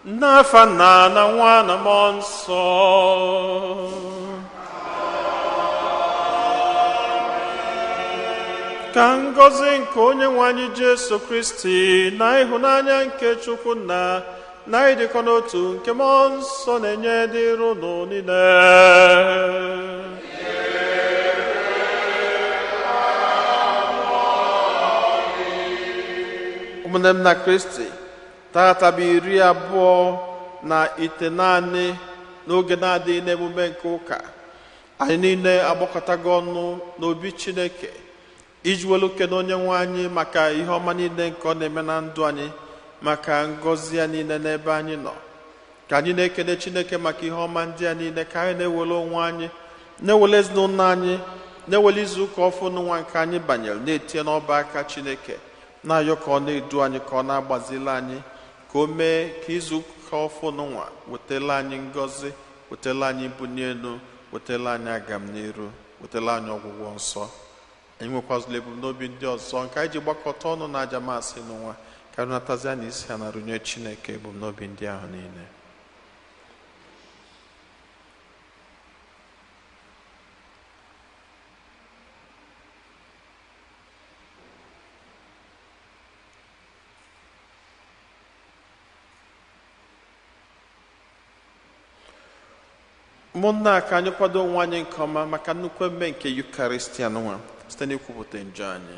N'afa Nna na Nwa na Mmụọ Nsọ. Ka ngọzi nke onye nwe anyị Jesu Kristi na ịhụnanya nke Chukwu Nna na ịdịkọ n'otu nke Mmụọ Nsọ na-enye dịrị unu niile. Ụmụnne m na Kristi, tata bụ 29 n'oge na-adịghị n'emume nke ụka. Anyị niile agbakọtago ọnụ n'obi Chineke iji welu kene onye nwe anyị maka ihe ọma niile nke ọ na-eme na ndụ anyị, maka ngọzi ya niile n'ebe anyị nọ. Ka anyị na-ekene Chineke maka ihe ọma ndị a niile, ka anyị na-ewere onwe anyị, na-ewere ezinụlọ anyị, na-ewere izu ụka ọfụ n'ụwa nke anyị banyere, na-etinye n'ọba aka Chineke, na-ayọ ka ọ na-edu anyị, ka ọ na-agbazili anyị, ka o mee ka izu ụka ọfụ n'ụwa wetala anyị ngọzi, wetala anyị mbuli elu, wetala anyị agam n'iru, wetala anyị ọgwụgwọ nsọ. Anyị nwekwazịla ebumnobi ndị ọzọ nke anyị ji gbakọta ọnụ na aja masị n'ụwa, ka anyị natazia na isi ha na rụnye Chineke ebumnobi ndị ahụ niile. Ụmụnna, ka anyị kwado onwe anyị nke ọma maka nnukwu emume nke Yukaristia n'ụwa site n'ikwupụta njọ anyị.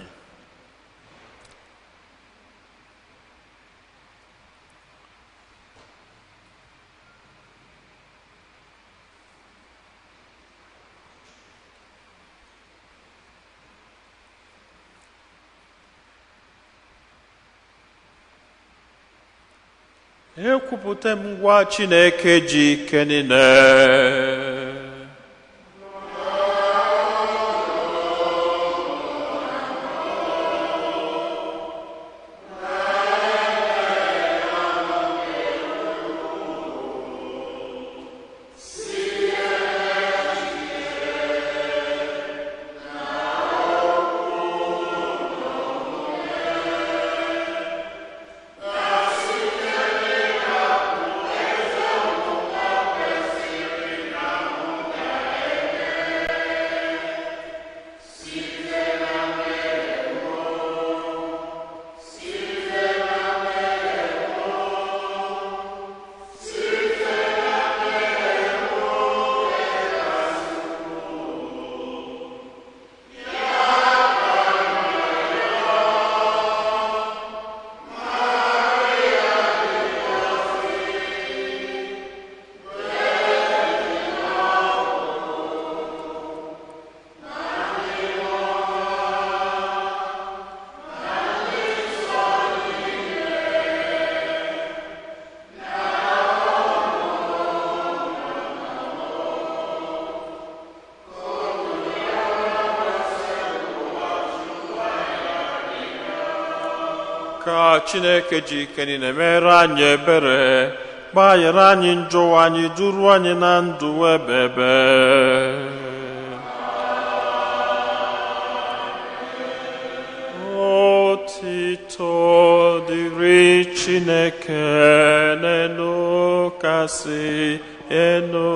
Ekwupụta m ngwa Chineke ji ike niile. Ka Chineke ji ike niile mere anyị ebere, gbaghara anyị njọ anyị, duru anyị na ndụ ebebe. Otito dịrị Chineke n'elu kasị elu.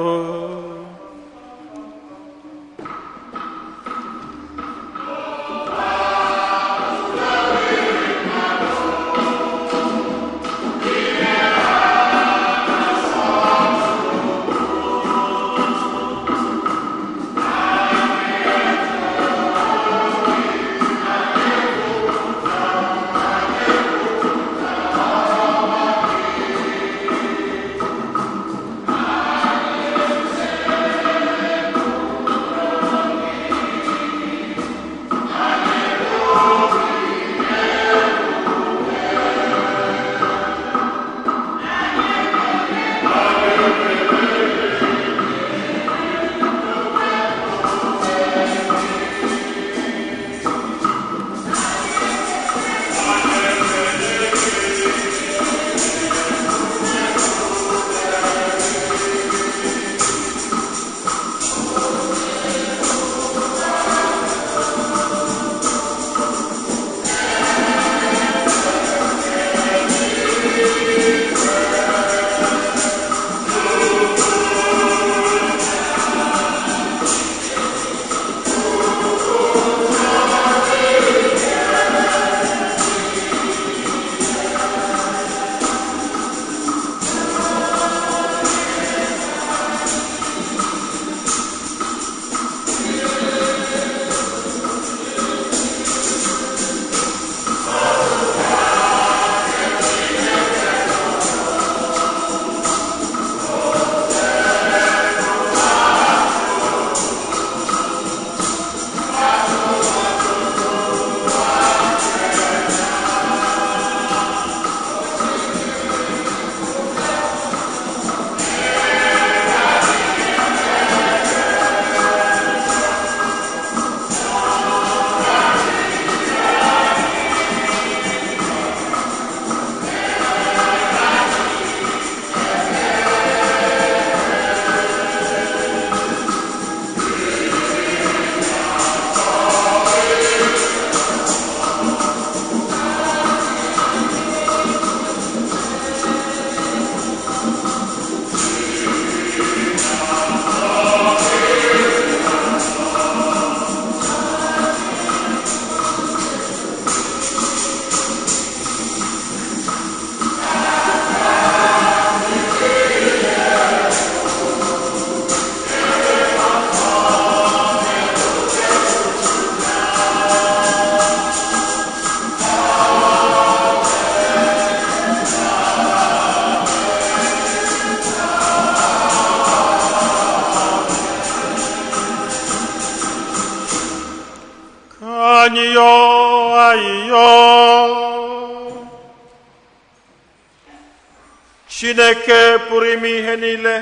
Chineke pụrụ ime ihe niile,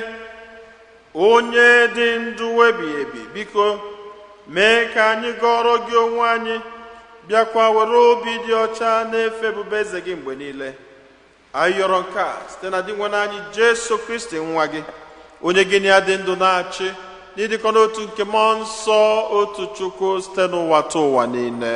onye dị ndụ ebighị ebi, biko mee ka anyị gọrọ gị onwe anyị, bịakwa were obi dị ọcha na-efe ebube eze gị mgbe niile. Anyị yọrọ nke a site na Dinwenụ anyị Jesu Kristi nwa gị, onye gị na ya dị ndụ na-achị n'ịdịkọ n'otu nke mmụọ nsọ, otu Chukwu, site n'ụwa tụ ụwa niile.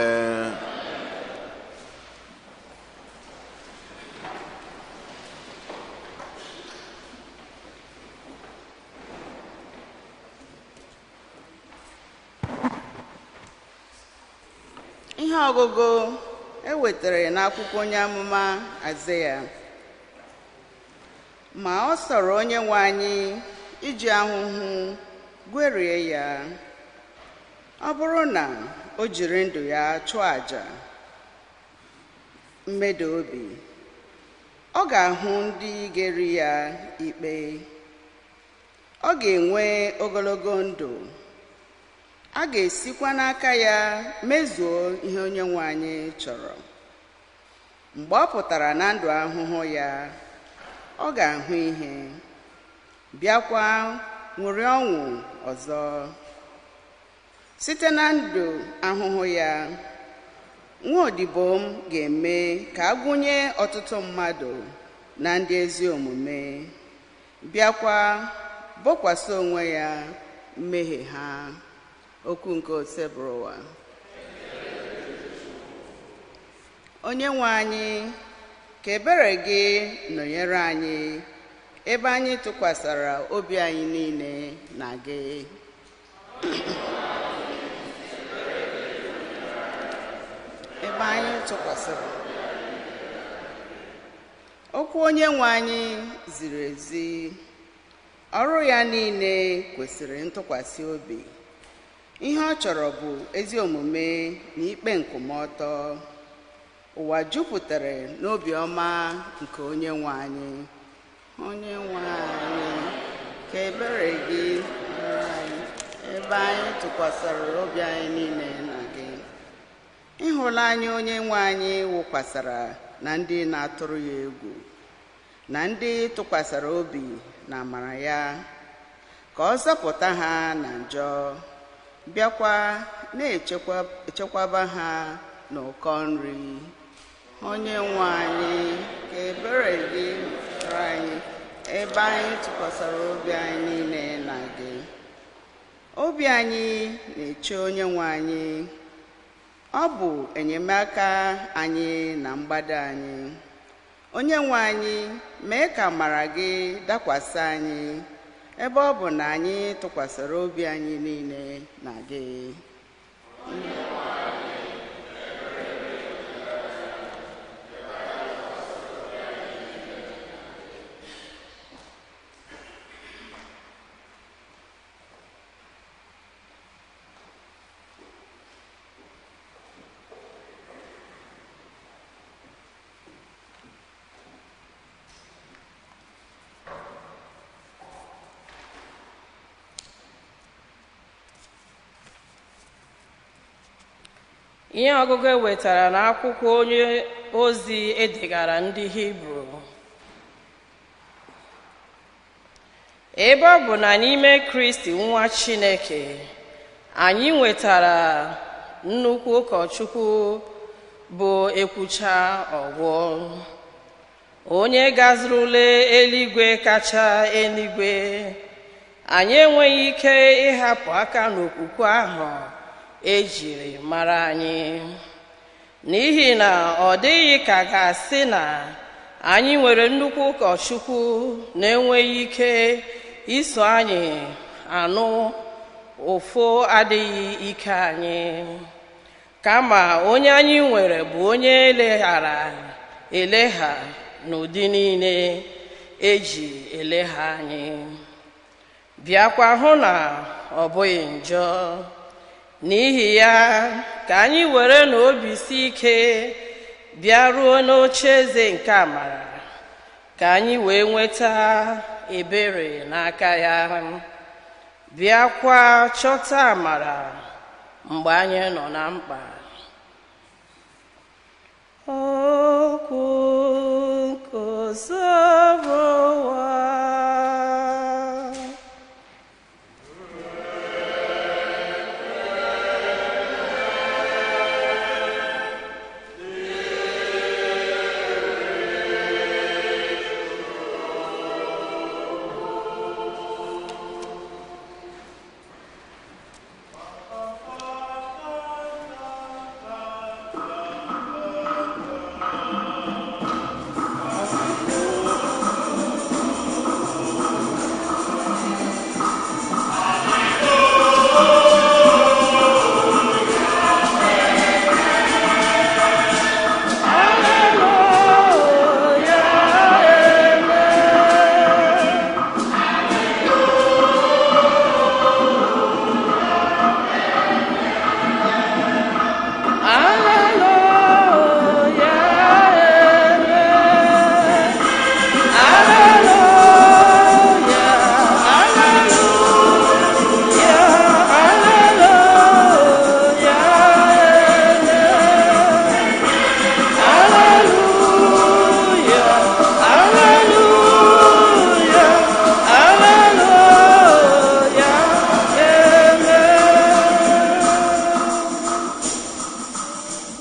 Ihe ọgụgụ e wetara n'akwụkwọ onye amụma Aịzaya. Ma ọ sọrọ onye nwe anyị iji ahụhụ gwerie ya, ọ bụrụ na o jiri ndụ ya chụọ àjà mmeda obi, ọ ga-ahụ ndị ga-eri ya ikpe, ọ ga-enwe ogologo ndụ, a ga-esikwa n'aka ya mezuo ihe onye nwe anyị chọrọ. Mgbe ọ pụtara na ndụ ahụhụ ya, ọ ga-ahụ ihe, bịakwa ṅụrị ọṅụ ọzọ. Site na ndụ ahụhụ ya, nwa odibo m ga-eme ka a gụnye ọtụtụ mmadụ na ndị ezi omume, bịakwa bokwasị onwe ya mmehie ha. Okwu nke Osebụrụwa. Onye nwe anyị, ka ebere gị nọnyere anyị, ebe anyị tụkwasara obi anyị niile na gị. Ebe anyị tụkwasara. Okwu onye nwe anyị ziri ezi, ọrụ ya niile kwesịrị ntụkwasị obi. Ihe ọ chọrọ bụ ezi omume na ikpe nkwụmọtọ. Ụwa jupụtara n'obiọma nke onye nwe anyị. Onye nwe anyị, ka ebere gị nọnyere anyị, ebe anyị tụkwasara obi anyị niile na gị. Ịhụnanya onye nwe anyị wụkwasara na ndị na-atụrụ ya egwu, na ndị tụkwasara obi na amara ya, ka ọ zọpụta ha na njọ, bịakwa na-echekwaba ha n'ụkọ nri. Onye nwe anyị, ka ebere gị nọnyere anyị, ebe anyị tụkwasara obi anyị niile na gị. Obi anyị na-eche onye nwe anyị, ọ bụ enyemaka anyị na mgbada anyị. Onye nwe anyị, mee ka amara gị dakwasị anyị, ebe ọ bụ na anyị tụkwasara obi anyị niile na gị. Ihe ọgụgụ e wetara n'akwụkwọ onye ozi edegara ndị Hibru. Ebe ọ bụ na n'ime Kristi nwa Chineke, anyị nwetara nnukwu ụkọchukwu bụ ekwucha ọgwụ, onye gazurula eluigwe kacha eluigwe. Anyị enweghị ike ịhapụ aka n'okwukwe ahụ ejiri mara anyị, n'ihi na ọ dịghị ka ga-asị na anyị nwere nnukwu ụkọchukwu na-enweghị ike iso anyị anụ ụfụ adịghị ike anyị, kama onye anyị nwere bụ onye eleghara elegha n'ụdị niile eji elegha anyị, bịakwa hụ na ọ bụghị njọ. N'ihi ya, ka anyị were na obi si ike bịa ruo n'oche eze nke amara, ka anyị wee nweta ebere n'aka ya, bịakwa chọta amara mgbe anyị nọ na mkpa. Okwu nke Osebụrụwa.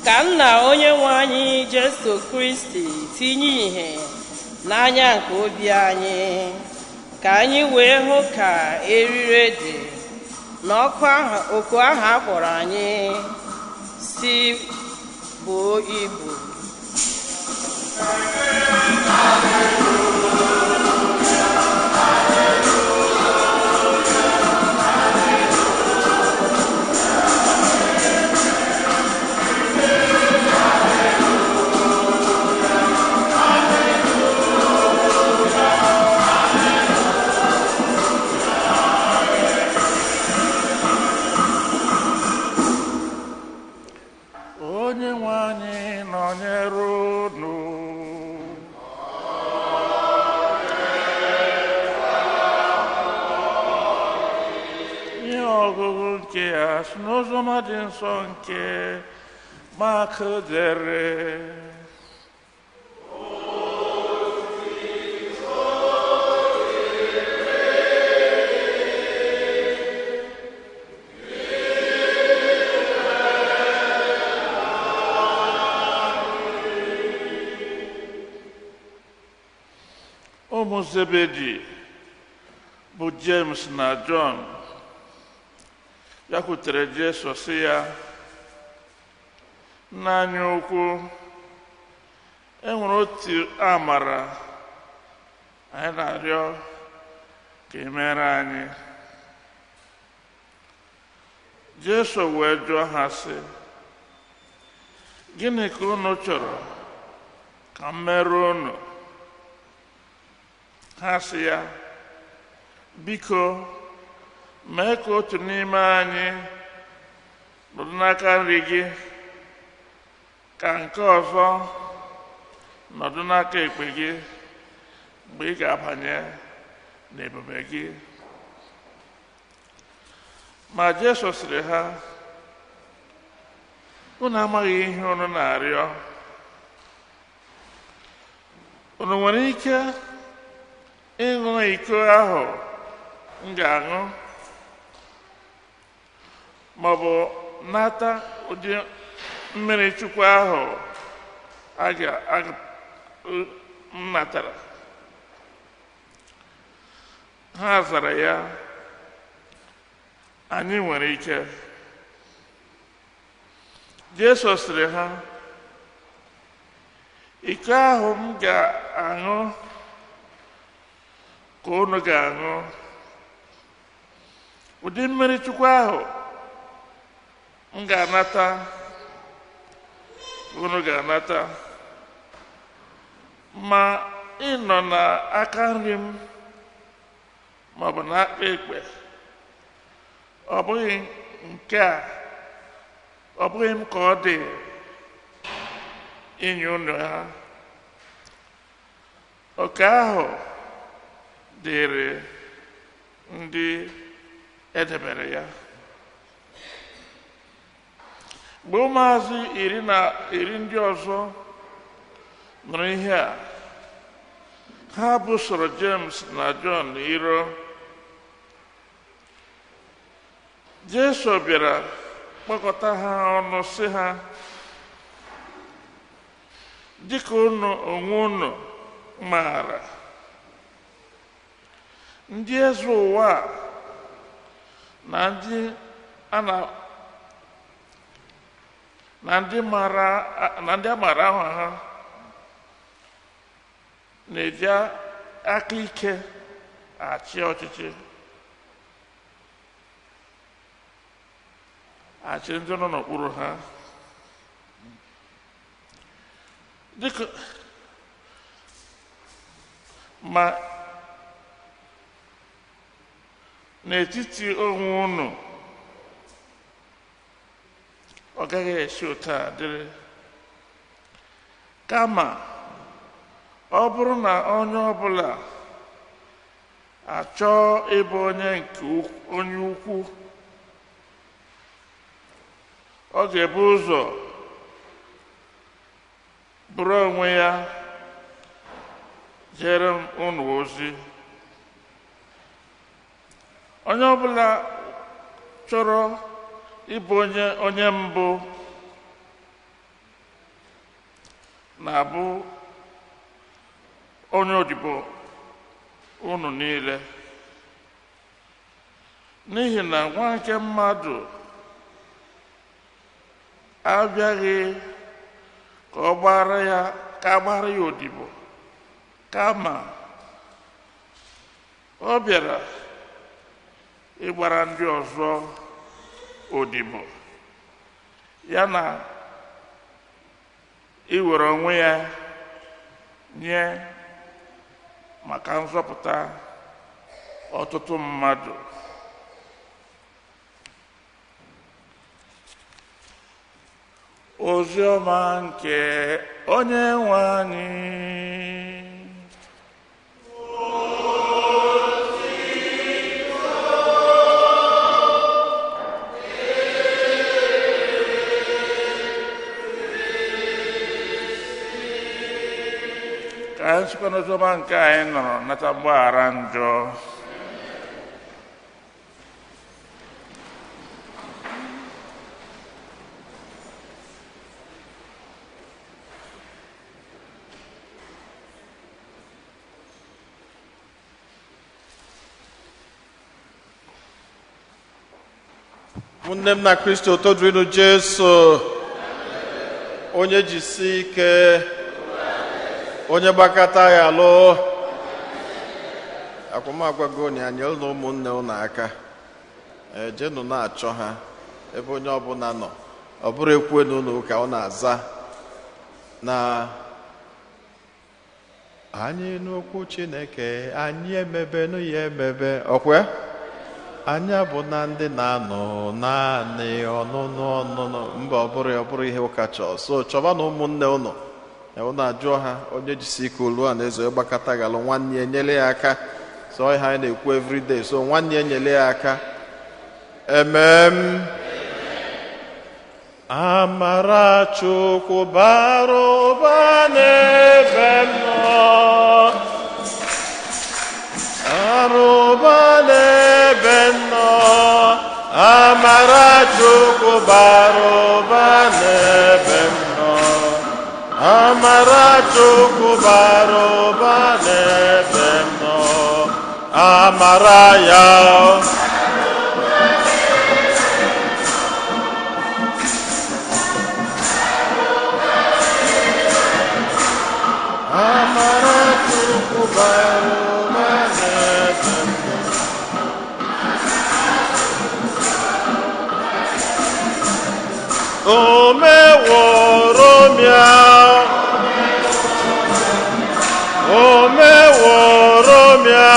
Ka nna onye nwe anyị Jesu Kristi tinye ìhè n'anya nke obi anyị, ka anyị wee hụ ka eriri dị na ọkụ ahụ oku ahụ a kpọrọ anyị si buo ibu. Onye nwe anyị nọnyere unu. Ihe ọgụgụ nke a si n'Oziọma dị nsọ nke Mak dere. Ụmụ Zebedi bụ James na Jọn bịakwutere Jesu sị ya, nna anyị ukwu, e nwere otu amara anyị na-arịọ ka ị mere anyị. Jesu wee jụọ ha sị, gịnị ka unu chọrọ ka m mere unu? Ha sị ya, biko mee ka otu n'ime anyị nọdụ n'aka nri gị, ka nke ọzọ nọdụ n'aka ekpe gị mgbe ị ga-abanye n'ebube gị. Ma Jesu sịrị ha, unu amaghị ihe unu na-arịọ. Unu nwere ike ịṅụ iko ahụ m ga-aṅụ, maọbụ nata ụdị mmiri Chukwu ahụ m natara? Ha zara ya, anyị nwere ike. Jesu sịrị ha, iko ahụ m ga-aṅụ ka unu ga-aṅụ, ụdị mmiri Chukwu ahụ m ga-anata ka unu ga-anata, ma ịnọ n'aka nri m maọbụ n'aka ekpe, ọ bụghị nke a, ọ bụghị m ka ọ dị inye unu ha. Oke ahụ dịrị ndị edebere ya. Mgbe ụmụazụ 10 ndị ọzọ nụrụ ihe a, Ha busoro James na Jọn iro. Jesu bịara kpọkọta ha ọnụ sị ha, dịka unu onwe unu maara, ndị eze ụwa a na ndị a na ndị a maara aha ha na-eji aka ike achị ọchịchị, achị ndị nọ n'okpuru ha. Dịka ma n'etiti onwe unu ọ gaghị esi otu a dịrị, kama ọ bụrụ na onye ọbụla achọọ ịbụ onye nke onye ukwu, ọ ga-ebu ụzọ bụrụ onwe ya jere unu ozi. Onye ọbụla chọrọ ịbụ onye mbụ na-abụ onye odibo unu niile, n'ihi na nwa nke mmadụ abịaghị ka ọ gbara ya ka agbara ya odibo, kama ọ bịara ịgbara ndị ọzọ odibo, ya na iwere onwe ya nye maka nzọpụta ọtụtụ mmadụ. Ozi ọma nke onye nwe anyị. Ka anyị sikwa n'ozi ọma nke anyị nọrọ nata mgbaghara njọ. Ụmụnne m na Kristo, todurinu Jesu. Onye jisi ike, onye gbakọta ya alụ. Akwamagwago na anyị na ụmụnne unu aka, ejenụ na-achọ ha ebe onye ọbụla nọ. Ọ bụrụ ekwue n'ụlọ ụka ọ na-aza na anyị n'okwu Chineke, anyị emebenụ ya emebe. Ọkwe anyị abụ na ndị na-anọ naanị ọnụnụ ọnụnụ mba, ọ bụrụ ihe ụka chọọ. So chọba na ụmụnne ụnụ, ụnụ ajụọ ha onye jisi ike olu a na-ezo ịgbakọta galụ nwanne ya enyere ya aka. So ihe anyị na-ekwu everyday, so nwanne ya enyere ya aka. Emem amara Chukwu bara ụba n'ebe m nọ, bara ụba n'ebe m nọ, amara Chukwu bara ụba n'ebe m nọ, amara Chukwu bara ụba n'ebe m nọ, amara ya. Amara Chukwu bara ụba n'ebe m nọ. O meworo m ya, o meworo m ya,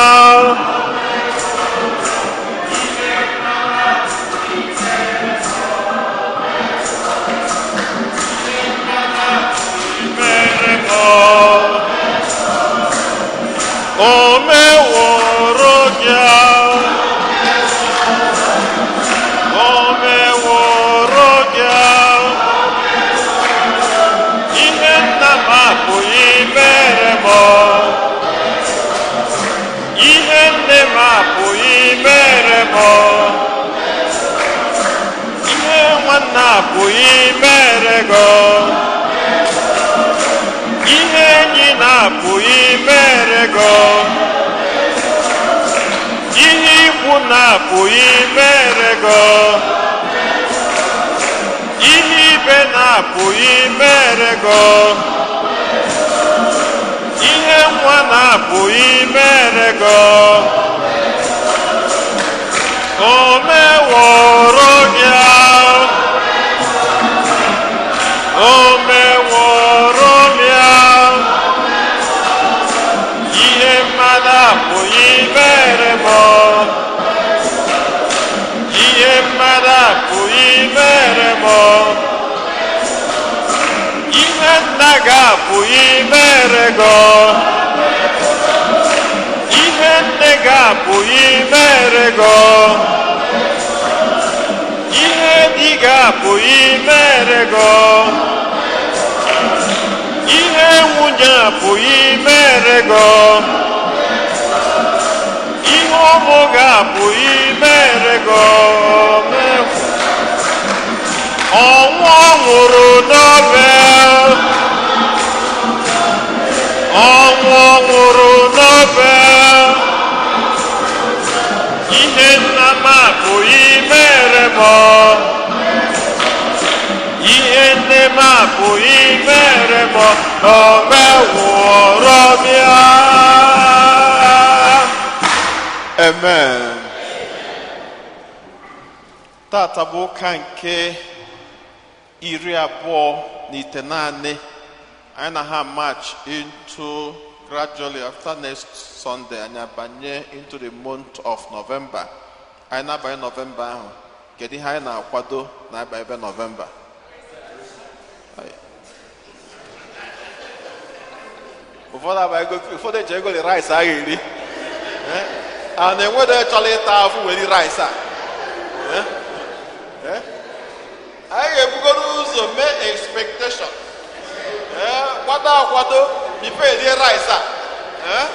mere m. Ihe nwanne apụghị mere gị. Ihe enyi na-apụghị mere gị. Ihe ikwu na-apụghị mere gị. Ihe ibe na-apụghị mere gị. Ihe nwa na-apụghị mere gị. O meworo gị. O meworo m ya. Ihe mmadụ apụghị mere m. Ihe mmadụ apụghị mere m. Ihe nna gị apụghị mere gị. Ihe nne gị apụghị mere gị. Ihe di gị apụghị mere gị. Ihe nwunye apụghị mere gị. Ihe ụmụ gị apụghị mere gị. Ọnwụ ọ nwụrụ n'obe. Ọnwụ ọ nwụrụ n'obe. Ihe nna m apụghị mere m. Ihe nne m apụghị mere m. O meworo m ya. Amen. Tata bụ ụka nke 29. Anyị na ha march into, gradually, after next Sunday anyị abanye into the month of November. Anyị na-abanye November ahụ, kedu ihe anyị na-akwado na-aba ebe November? Ayi. Ụfọdụ abago, ụfọdụ eji ego rice agha eri. Eh? A na-enwedo chọrọ ịta afụ weri rice a. Eh? Eh? Anyị ga-ebugoro ụzọ mee expectation. Eh, kwado akwado before erie rice a. Eh?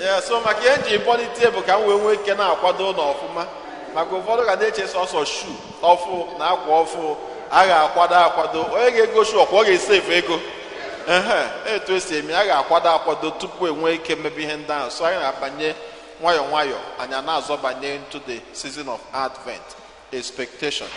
Yeah, so maka ihe nji kpọlite bụ ka m wee nwee ike na-akwado ụlọ ọfụma, maka ụfọdụ ga na-eche sọsọ shu ọfụ na akwa ọfụ a ga-akwado akwado. Onye ga-ego shu ọkwa ọ ga-esefu ego. Ehe, etu esi eme, a ga-akwado akwado tupu enwee ike mebe ihe ndị ahụ. So anyị na-abanye nwayọọ nwayọọ, anyị na-azọbanye into the season of Advent expectation.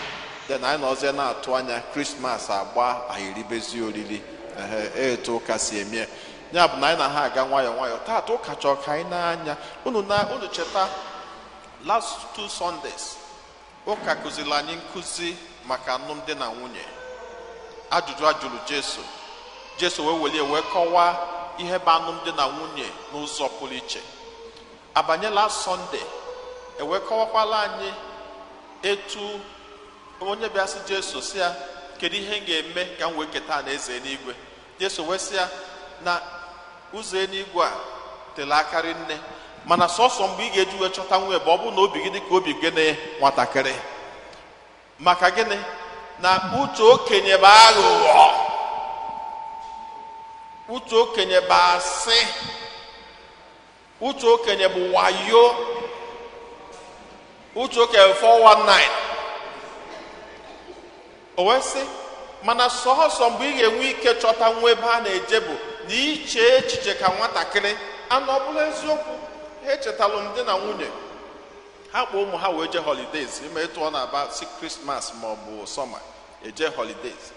Then anyị nọzie na-atụ anya Christmas agba, anyị eribezi oriri. Ehe, etu ụka si eme ya bụ na anyị na ha aga nwayọọ nwayọọ. Taata ụka chọrọ ka anyị na-anya unu na unu cheta last 2 Sundays ụka kụziri anyị nkụzi maka alụmdi na nwunye. Ajụjụ a jụrụ Jesu, Jesu wee welie wee kọwaa ihe bụ alụmdi na nwunye n'ụzọ pụrụ iche. Abanyela Sunday ewee kọwakwala anyị etu onye bịa sị Jesu sị ya, kedu ihe m ga-eme ka m wee keta alaeze eluigwe? Jesu wee sị ya na ụzọ eluigwe a tere akarị nne, mana sọsọ mgbe ị ga-eji wee chọta nwunye bụ ọ bụrụ na obi gị dị ka obi gịnị nwatakịrị. Maka gịnị? Na uche okenye bụ aghụghọ, uche okenye bụ asị, uche okenye bụ wayo, uche okenye bụ 419. O wee sị mana sọsọ mgbe ị ga-enwe ike chọta nwa ebe a na-eje bụ na iche echiche ka nwatakịrị. Anụ ọ bụla eziokwu, ha echetalụ m di na nwunye ha kpọ ụmụ ha wee jee holidays, ime etu ọ na-aba si Christmas ma ọ bụ sọma eje holidays.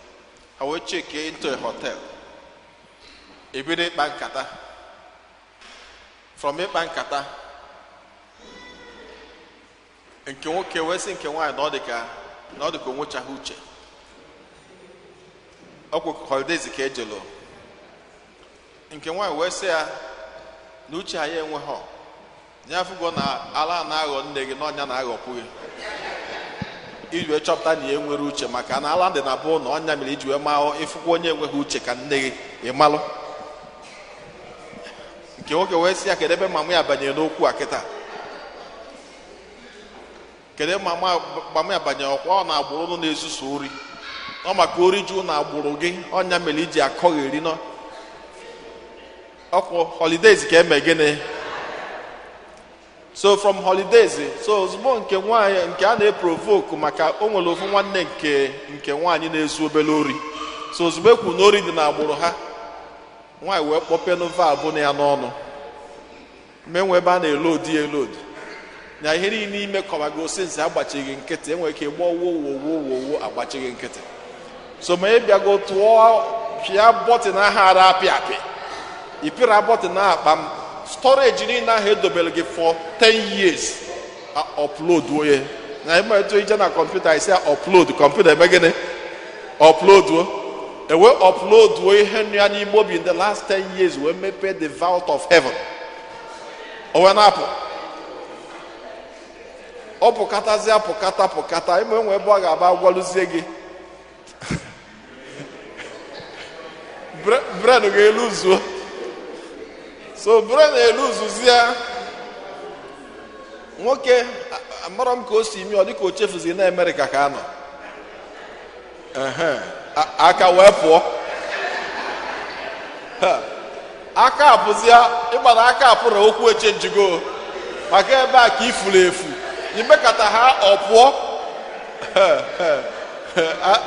Ha wee cheke into a hotel, ebido ịkpa nkata. From ịkpa nkata, nke nwoke wee sị nke nwaanyị na ọ dị ka na ọ dị ka o nwechaghị uche. Ọkwụ holidays ka ejelo. Nke nwaanyị wee sị ya na uche anyị enweghọ ya, afụgo na ala na-aghọ nne gị na ọnya na-aghọkwu gị, iji wee chọpụta na ya enwere uche, maka na ala dị na bụ na ọnya mere iji wee maa ịfụkwa onye enweghị uche ka nne gị ịmalụ. Nke nwoke wee sị ya kedu ebe mama ya banyere n'okwu a kịta, kedu ebe mama ya banyere, ọkwa ọ na-agbụrụ ụnụ na-ezuso ori, ọ maka ori ju na agbụrụ gị, ọnya mere iji akọgheri nọ. Ọkụ holidays ka eme gịnị? So from holidays, so ozugbo nke nwaanyị nke a na-eprovoke maka o nwere ofu nwanne nke nwaanyị na-ezu obere ori. So ozugbo ekwu na ori dị n'agbụrụ ha, nwaanyị wee kpọpenụ valvụ na ya n'ọnụ menwe ebe a na-elodi elodi na ihe niile ime kọbago sinsi agbachighị nkịtị, enwere ike gbọọ wo wo wo wo wo agbachighị nkịtị. So ma ị bịago tụọ pịa bọtịn ahụ ara apị apị, ịpịra bọtịn ahụ akpa m storage niile ahụ edobere gị for 10 years upload onye na ime etu ije na kọmputa isi upload, kọmputa eme gịnị? Upload o ewe upload ihe nụ ya n'ime obi in the last 10 years wee mepee the vault of heaven, o wee na-apụ. Ọ pụkatazi apụkata pụkata ime enwe ebe ọ ga-aba gwalụzie gị bren ga-eluzuo. So bren eluzuzie nwoke amara m ka o si ime ọ dịka o chefuzi na Amerịka ka anọ aka wee pụọ aka apụzia ịgbara aka apụrụ okwu echenjigo maka ebe a ka ifuru efu imekata ha ọ pụọ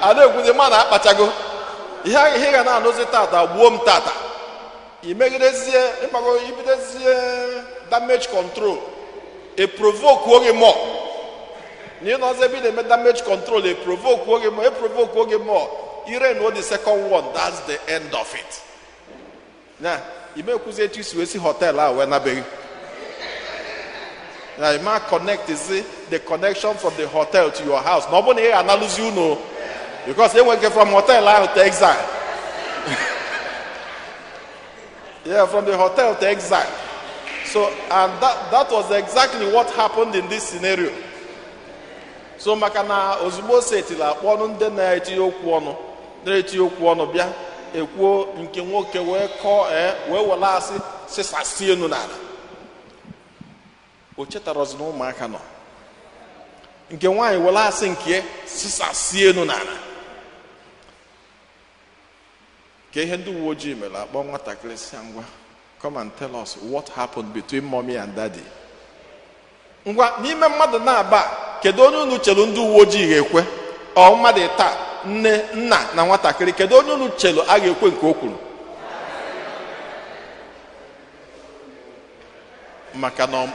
a na-ekwuzi ma na akpachago ihe ga na-anụzi tata gbuo m tata imegidezie ịgbago ibidozie damage control e provoke oge more na ịnọzi ebe ị na-eme damage control e provoke oge more e provoke oge more ire no the second one, that's the end of it. Na imekwuzi etu isi wee si họteelụ a wee nabeghị na ima connect is the connection from the hotel to your house na ọ bụrụ na ị ga-analụzi unu because enweghị from hotel ahụ to exile. Yeah, from the hotel to exile. So, and that was exactly what happened in this scenario. So maka na ozugbo setịla akpọ ọnụ ndị na-etinye okwu ọnụ na-etinye okwu ọnụ bịa ekwuo nke nwoke wee kọọ wee were asị sịsasị enu n'ala. O chetarọzi na ụmụaka nọ. Nke nwaanyị were asị nke sịsasị enu n'ala. Ka ihe ndị uwe ojii mere akpọ nwatakịrị sị ya ngwa, come and tell us what happened between mommy and daddy. Ngwa n'ime mmadụ na-aba kedu onye unu chere ndị uwe ojii ga-ekwe? Ọ mmadụ taa nne nna na nwatakịrị, kedu onye unu chere a ga-ekwe nke o kwuru? Maka na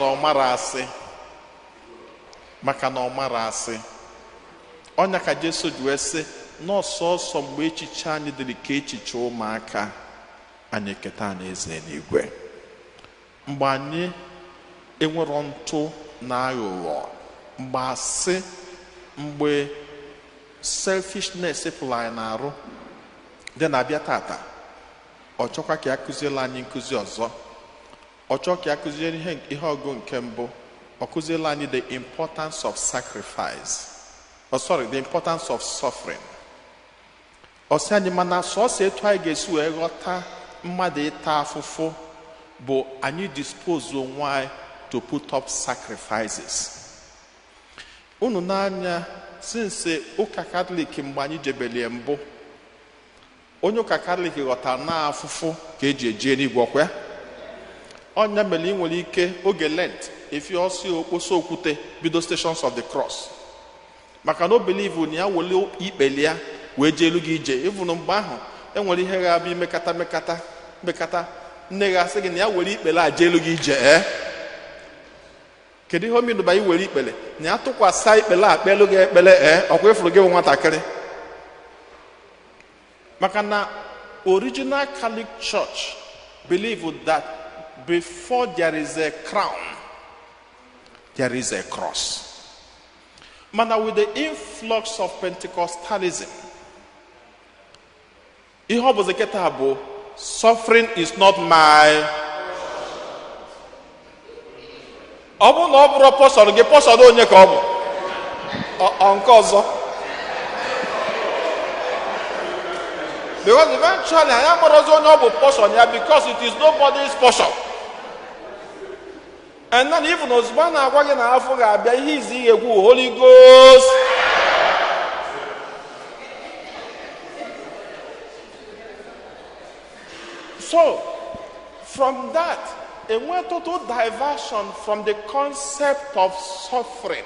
ọ mara asị, maka na ọ mara asị. Ọnya ka Jesu ji wee sị n'ọsọsọ mgbe echiche anyị dịrị ka echiche ụmụaka anyị keta na eze n'igwe. Mgbe anyị enwero ntụ na aghụghọ, mgbe asị, mgbe selfishness pụrụ anyị n'arụ dị na-abịa tata, ọ chọkwa ka ya kụziela anyị nkụzi ọzọ. Ọ chọọ ka ya kụziere ihe ọgụ nke mbụ, ọ kụziela anyị the importance of sacrifice. Oh, sorry, the importance of suffering. Ọ sị anyị mana sọsọ etu anyị ga-esi wee ghọta mmadụ ịta afụfụ bụ anyị dispose onwe anyị to put up sacrifices. Unu n'anya since ụka Katọlik mgbe anyị jebelie mbụ, onye ụka Katọlik ghọtara na afụfụ ka eji eje n'igwe ọkwa. Ọnya mere ị nwere ike oge Lent efi ọsọ okposo okwute bido Stations of the Cross maka na o believe na ya wele ikpeli ya wee jee elu gị ije. Ịvụnụ mgbe ahụ enwere ihe ga-abịa imekata mekata mekata nne ga-asị gị na ya were ikpele a jee elu gị ije. Kedu ihe omenụba i were ikpele na ya tụkwasị ikpele a kpelu gị ekpele ọkwa ịfụrụ gị bụ nwatakịrị? Maka na original Catholic Church believed that before there is a crown, there is a cross. Mana with the influx of Pentecostalism, ihe ọ bụzi kịta bụ suffering is not my. Ọ bụrụ na ọ bụrụ pọsọn gị, pọsọn onye ka ọ bụ? Ọ nke ọzọ. Because eventually anyị amarozi onye ọ bụ pọsọn ya, because it is nobody's portion. And then even ozugbo a na-agwa gị na afọ ga-abịa, ihe izi ị ga-ekwu Holy Ghost. So From that, enwe total diversion from the concept of suffering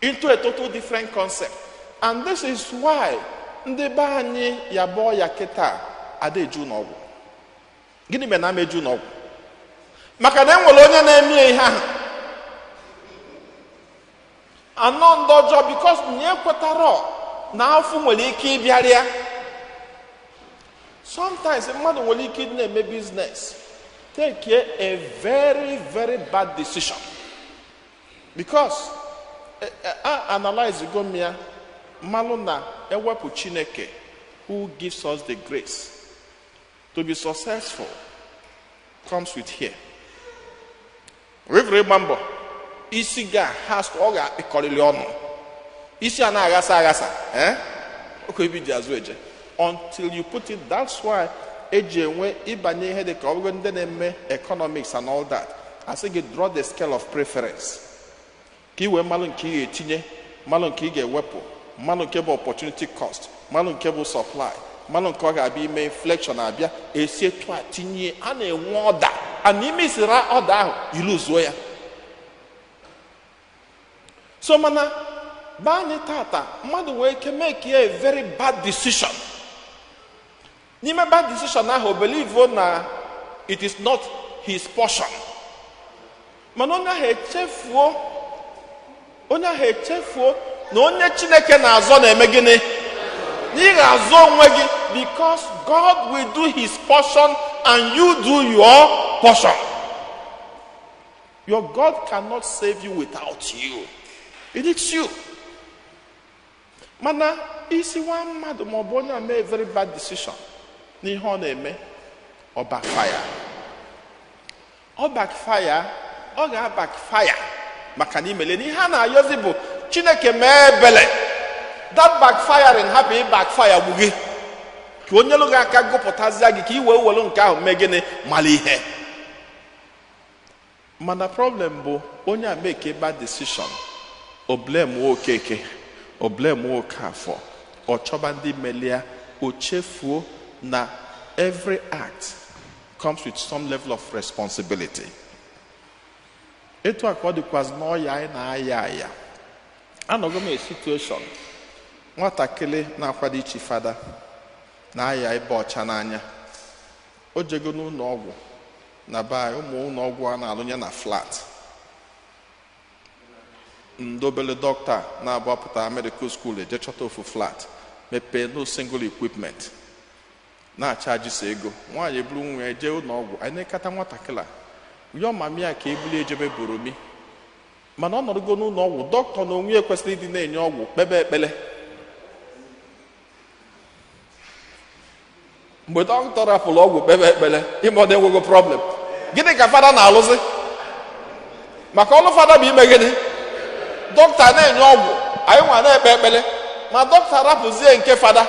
into a total different concept. And this is why ndị be anyị ya bụọ ya kịta ada eju n'ọgwụ. Gịnị mere na ama eju n'ọgwụ? Maka na enwere onye na-eme ihe ahụ anọ ndị ọjọọ, because na ekwetara na afụ nwere ike ịbịarịa. Sometimes mmadụ nwere ike ịdị na-eme business, take a very, very bad decision, because a analyze go m ya mmalụ na ewepụ Chineke who gives us the grace to be successful comes with here rivere ịgba mbọ isi ga ha ọ ga-akpịkọrịrị ọnụ isi a na-aghasa aghasa, eh? Oke ebe iji azụ eje until you put it. That's why eji enwe ịbanye ihe dị ka ọ bụrụ ndị na-eme economics and all that, asị gị draw the scale of preference ka ị wee malụ nke ị ga-etinye, malụ nke ị ga-ewepụ, malụ nke bụ opportunity cost, malụ nke bụ supply, malụ nke ọ ga-abịa ime inflation abịa esi etu a tinye a na-enwe ọda a na ime isira ọda ahụ iluzuo ya. So mana be anyị tata, mmadụ nwee ike make a very bad decision. N'ime bad decision ahụ, believe na it is not his portion. Mana onye ahụ echefuo na onye Chineke na-azọ na-eme gịnị? Na ị ga-azọ onwe gị, because God will do his portion and you do your portion. Your God cannot save you without you. It is you. Mana isi nwa mmadụ maọbụ onye a mee very bad decision n'ihe ọ na-eme, ọ backfire, ọ backfire, ọ ga-backfire, maka na imele n'ihe a na-ayọzi bụ Chineke mee ebele, that backfiring hapụ ị backfire gbu gị, ka onye lụ gị aka gụpụtazie gị ka ị wee welu nke ahụ mee gịnị? Mara ihe. Mana problem bụ onye a make bad decision, o blame Okeke, o blame Okafọ, ọ chọba ndị melia, o chefuo na every act comes with some level of responsibility. Etu a ka ọ dịkwazị n'ọya anyị na-aya aya. Anọgo m a situation, nwatakịrị na-akwado ichi fada na-aya ịba ọcha n'anya. O jego n'ụlọ ọgwụ na be anyị, ụmụ ụlọ ọgwụ a na-alụnye na flat, ndị obere dọkịta na-agbapụta medical school eje chọta ofu flat, mepee, no single equipment, na-achajisi ego. Nwaanyị eburu nwa ya jee ụlọ ọgwụ. Anyị na-ekata nwatakịrị a yọọ mami ya ka ebuli ejebe boromi, mana ọ nọrọgo n'ụlọ ọgwụ. Dọkịta na onwe ya kwesịrị ịdị na-enye ọgwụ kpebe ekpele. Mgbe dọkịta rapụrụ ọgwụ kpebe ekpele, ime ọ na-enwego problem. Gịnị ka fada na-alụzi? Maka ọlụ fada bụ ime gịnị? Dọkịta na-enye ọgwụ, anyị nwa na-ekpe ekpele. Ma dọkịta rapụzie nke fada,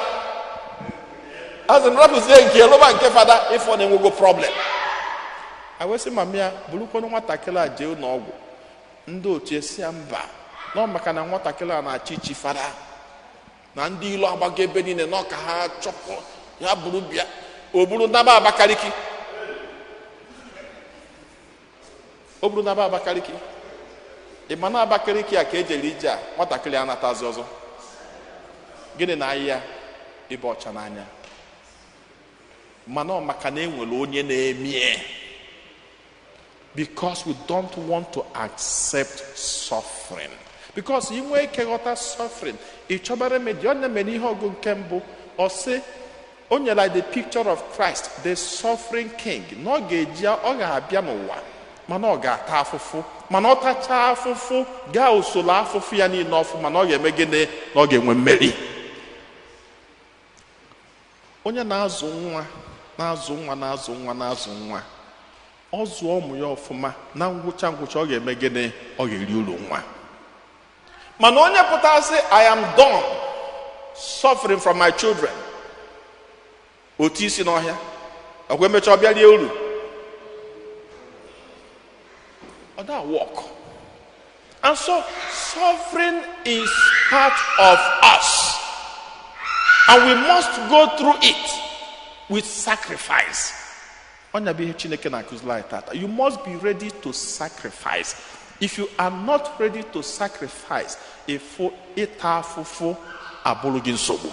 azị m rapụzie nke lụba nke fada, ịfọ na-enwego problem. Awesị mami ya burukwanụ nwatakịrị a jee ụlọ ọgwụ. Ndị otu esi ya mba nọ, maka na nwatakịrị a na-achị ichi fada, na ndị ilu agbago ebe niile nọ ka ha chọpụ ya buru bịa. O buru naba Abakaliki, o buru naba Abakaliki. Ị ma na Abakaliki a ka ejere ije a, nwatakịrị anatazi ọzọ. Gịnị na ahịa ịba ọcha n'anya? Mana ọ maka na enwere onye na-emie, because we don't want to accept suffering. Because ị nwee ike ghọta suffering, ị chọba remedy. Ọ na-eme n'ihe ọgụ nke mbụ, ọ sị o nyere anyị the picture of Christ, the suffering king, na ọ ga-eji ọ ga-abịa n'ụwa, mana ọ ga-ata afụfụ, mana ọ tachaa afụfụ gaa usoro afụfụ ya niile ọfụ, mana ọ ga-eme gịnị? Na ọ ga-enwe mmeri. Onye na-azụ nwa, na-azụ nwa, na-azụ nwa, na-azụ nwa, ọ zụọ ụmụ ya ọfụma, na ngwụcha ngwụcha ọ ga-eme gịnị? Ọ ga-eri uru nwa. Mana onye pụtara sị, "I am done suffering from my children," otu isi n'ọhịa ọkwa emechaa ọ bịa rie uru, ọ da work. And so suffering is part of us and we must go through it with sacrifice. Ọnya bụ ihe Chineke na-akụziri anyị tata. You must be ready to sacrifice. If you are not ready to sacrifice, ịfụ ịta afụfụ abụrụ gị nsogbu.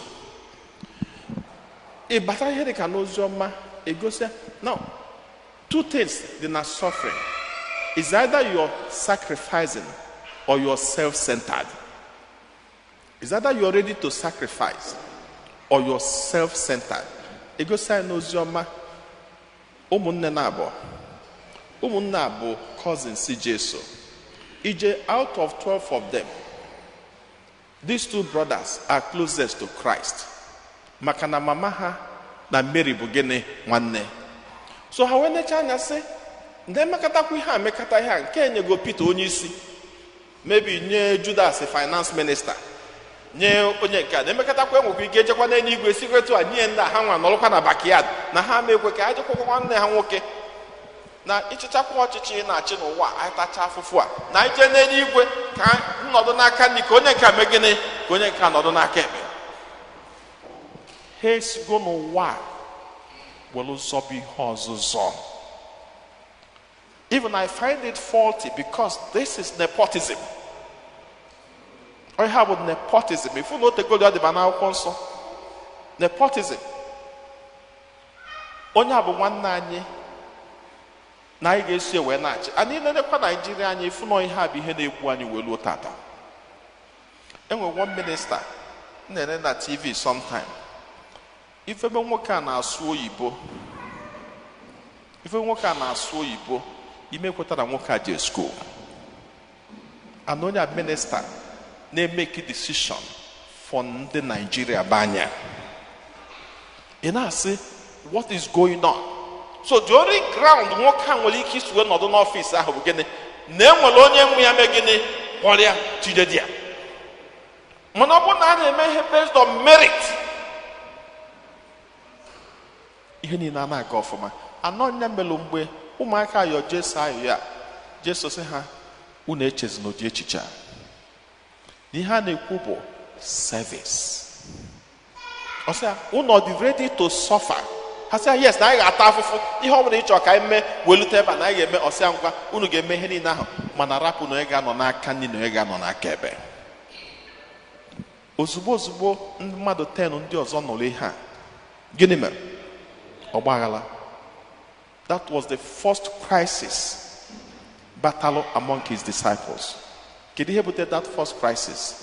Ị bata ihe dị ka n'ozi ọma egosi now, two things dị na suffering: is either you're sacrificing or you're self-centered. Is either you're ready to sacrifice or you're self-centered. Egosi anyị n'ozi ọma ụmụnne na abụọ, ụmụnne a bụ cousins Jesu. Ije out of 12 of them, these two brothers are closest to Christ, maka na mama ha na Mary bụ gịnị? Nwanne. So ha wee necha anya sị ndị emekọtakwa ihe a, mekọta ihe a, nke enyego Peter onye isi, maybe nye Judas finance minister, nye onye nke a na-emekọtakwa, enwekwa ike ejekwa n'eluigwe sikwa etu a nye ndị a, ha nwa nọrọkwa na backyard na ha ma ekwe ka ha jekwakwa nwanne ha nwoke na ịchịchakwa ọchịchị ị na-achị n'ụwa. Anyị tacha afụfụ a na anyị jee n'eluigwe, ka nọdụ n'aka nri, ka onye nke a mee gịnị? Ka onye nke a nọdụ n'aka ekpe. Ha esigo n'ụwa a were zọbụ ihe ọzụzọ. Even I find it faulty because this is nepotism. Ọ ihe a bụ nepotism. Ifu na otegolu adịba n'akwụkwọ nsọ, nepotism. Onye a bụ nwanne anyị na anyị ga-esi wee na-achị anyị. Nenekwa Naijiria anyị, ifu na ihe a bụ ihe na-egbu anyị wee luo tata. Enwe one minister m na-ene na TV sometime. Ifebe nwoke a na-asụ oyibo, ife nwoke a na-asụ oyibo, ime kweta na nwoke a jee school, and onye a minister na-emeki decision for ndị Naijiria bụ anya. Ị na-asị, "What is going on?" So the only ground nwoke a nwere ike isi wee nọdụ n'ọfịs ahụ bụ gịnị? Na enwere onye nwe ya mee gịnị? Kpọrọ tinye di ya. Mana ọ bụrụ na a na-eme ihe based on merit, ihe niile a na-aga ọfụma. Anọ nya melụ mgbe ụmụaka ayọ Jesu ayọ ya, Jesu sị ha, "Unu echezina ụdị echiche a." Na ihe a na-ekwu bụ service. Ọ sị ya, "Unu ọ dị ready to suffer?" Ha sị ya, "Yes," na anyị ga-ata afụfụ, ihe ọ bụla ị chọrọ ka anyị mee welute ebe a na anyị ga-eme. Ọ sị ya, "Ngwa, unu ga-eme ihe niile ahụ, mana rapụ na onye ga-anọ n'aka nri na onye ga-anọ n'aka ebe." Ozugbo ozugbo ndị mmadụ 10 ndị ọzọ nụrụ ihe a, gịnị mere? Ọgbaghara. That was the first crisis battle among his disciples. Kedu ihe butere that first crisis?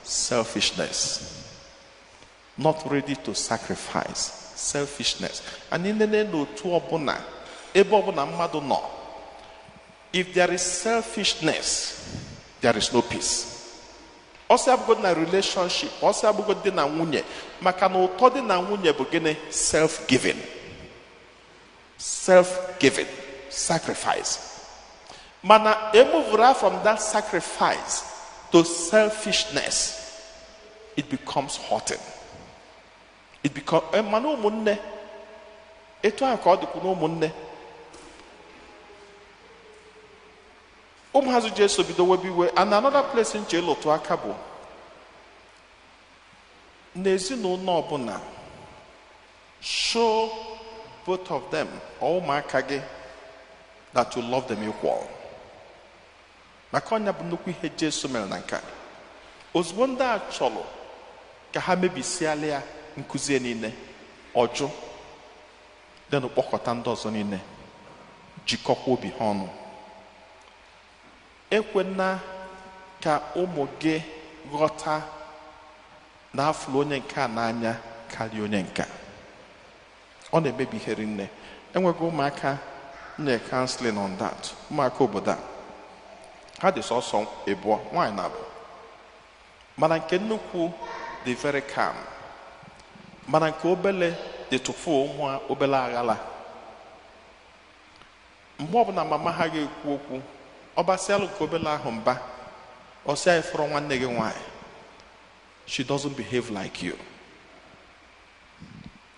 Selfishness, not ready to sacrifice, selfishness. And nene n'otu ọbụla, ebe ọbụla mmadụ nọ, if there is selfishness, there is no peace. Ọsị abụgo na relationship, ọsị abụgo di na nwunye, maka na ụtọ di na nwunye bụ gịnị? Self-giving, self-giving, sacrifice. Mana emuvuru from that sacrifice to selfishness, it becomes hurting. It become mana ụmụnne, etu ahụ ka ọ dịkwu na ụmụnne. Ụmụazụ Jesu bido webe iwe. And another place nche ịlụtụ aka bụ n'ezinụlọ ọbụla, show both of them or ụmụaka gị that you love them equal, maka ọnya bụ nnukwu ihe Jesu mere na nke a. Ozugbo ndị a chọrọ ka ha mebisiala ya nkụzi niile, ọjụ denụ kpọkọta ndị ọzọ niile, jikọkwa obi ha ọnụ. Ekwena ka ụmụ gị ghọta na afụrụ onye nke a n'anya karịa onye nke a. Ọ na-emebi ihe rinne. Enweghị ụmụaka nye counseling on that. Ụmụaka obodo a, ha dị sọsọ ịbụọ, nwaanyị na abụ, mana nke nnukwu dị very calm, mana nke obele dị tụfu ụmụ obele aghala. Mgbe ọbụla mama ha ga-ekwu okwu, ọ gbasịalụ nke obele ahụ mba, ọ sị anyị fụrụ nwanne gị nwaanyị, she doesn't behave like you.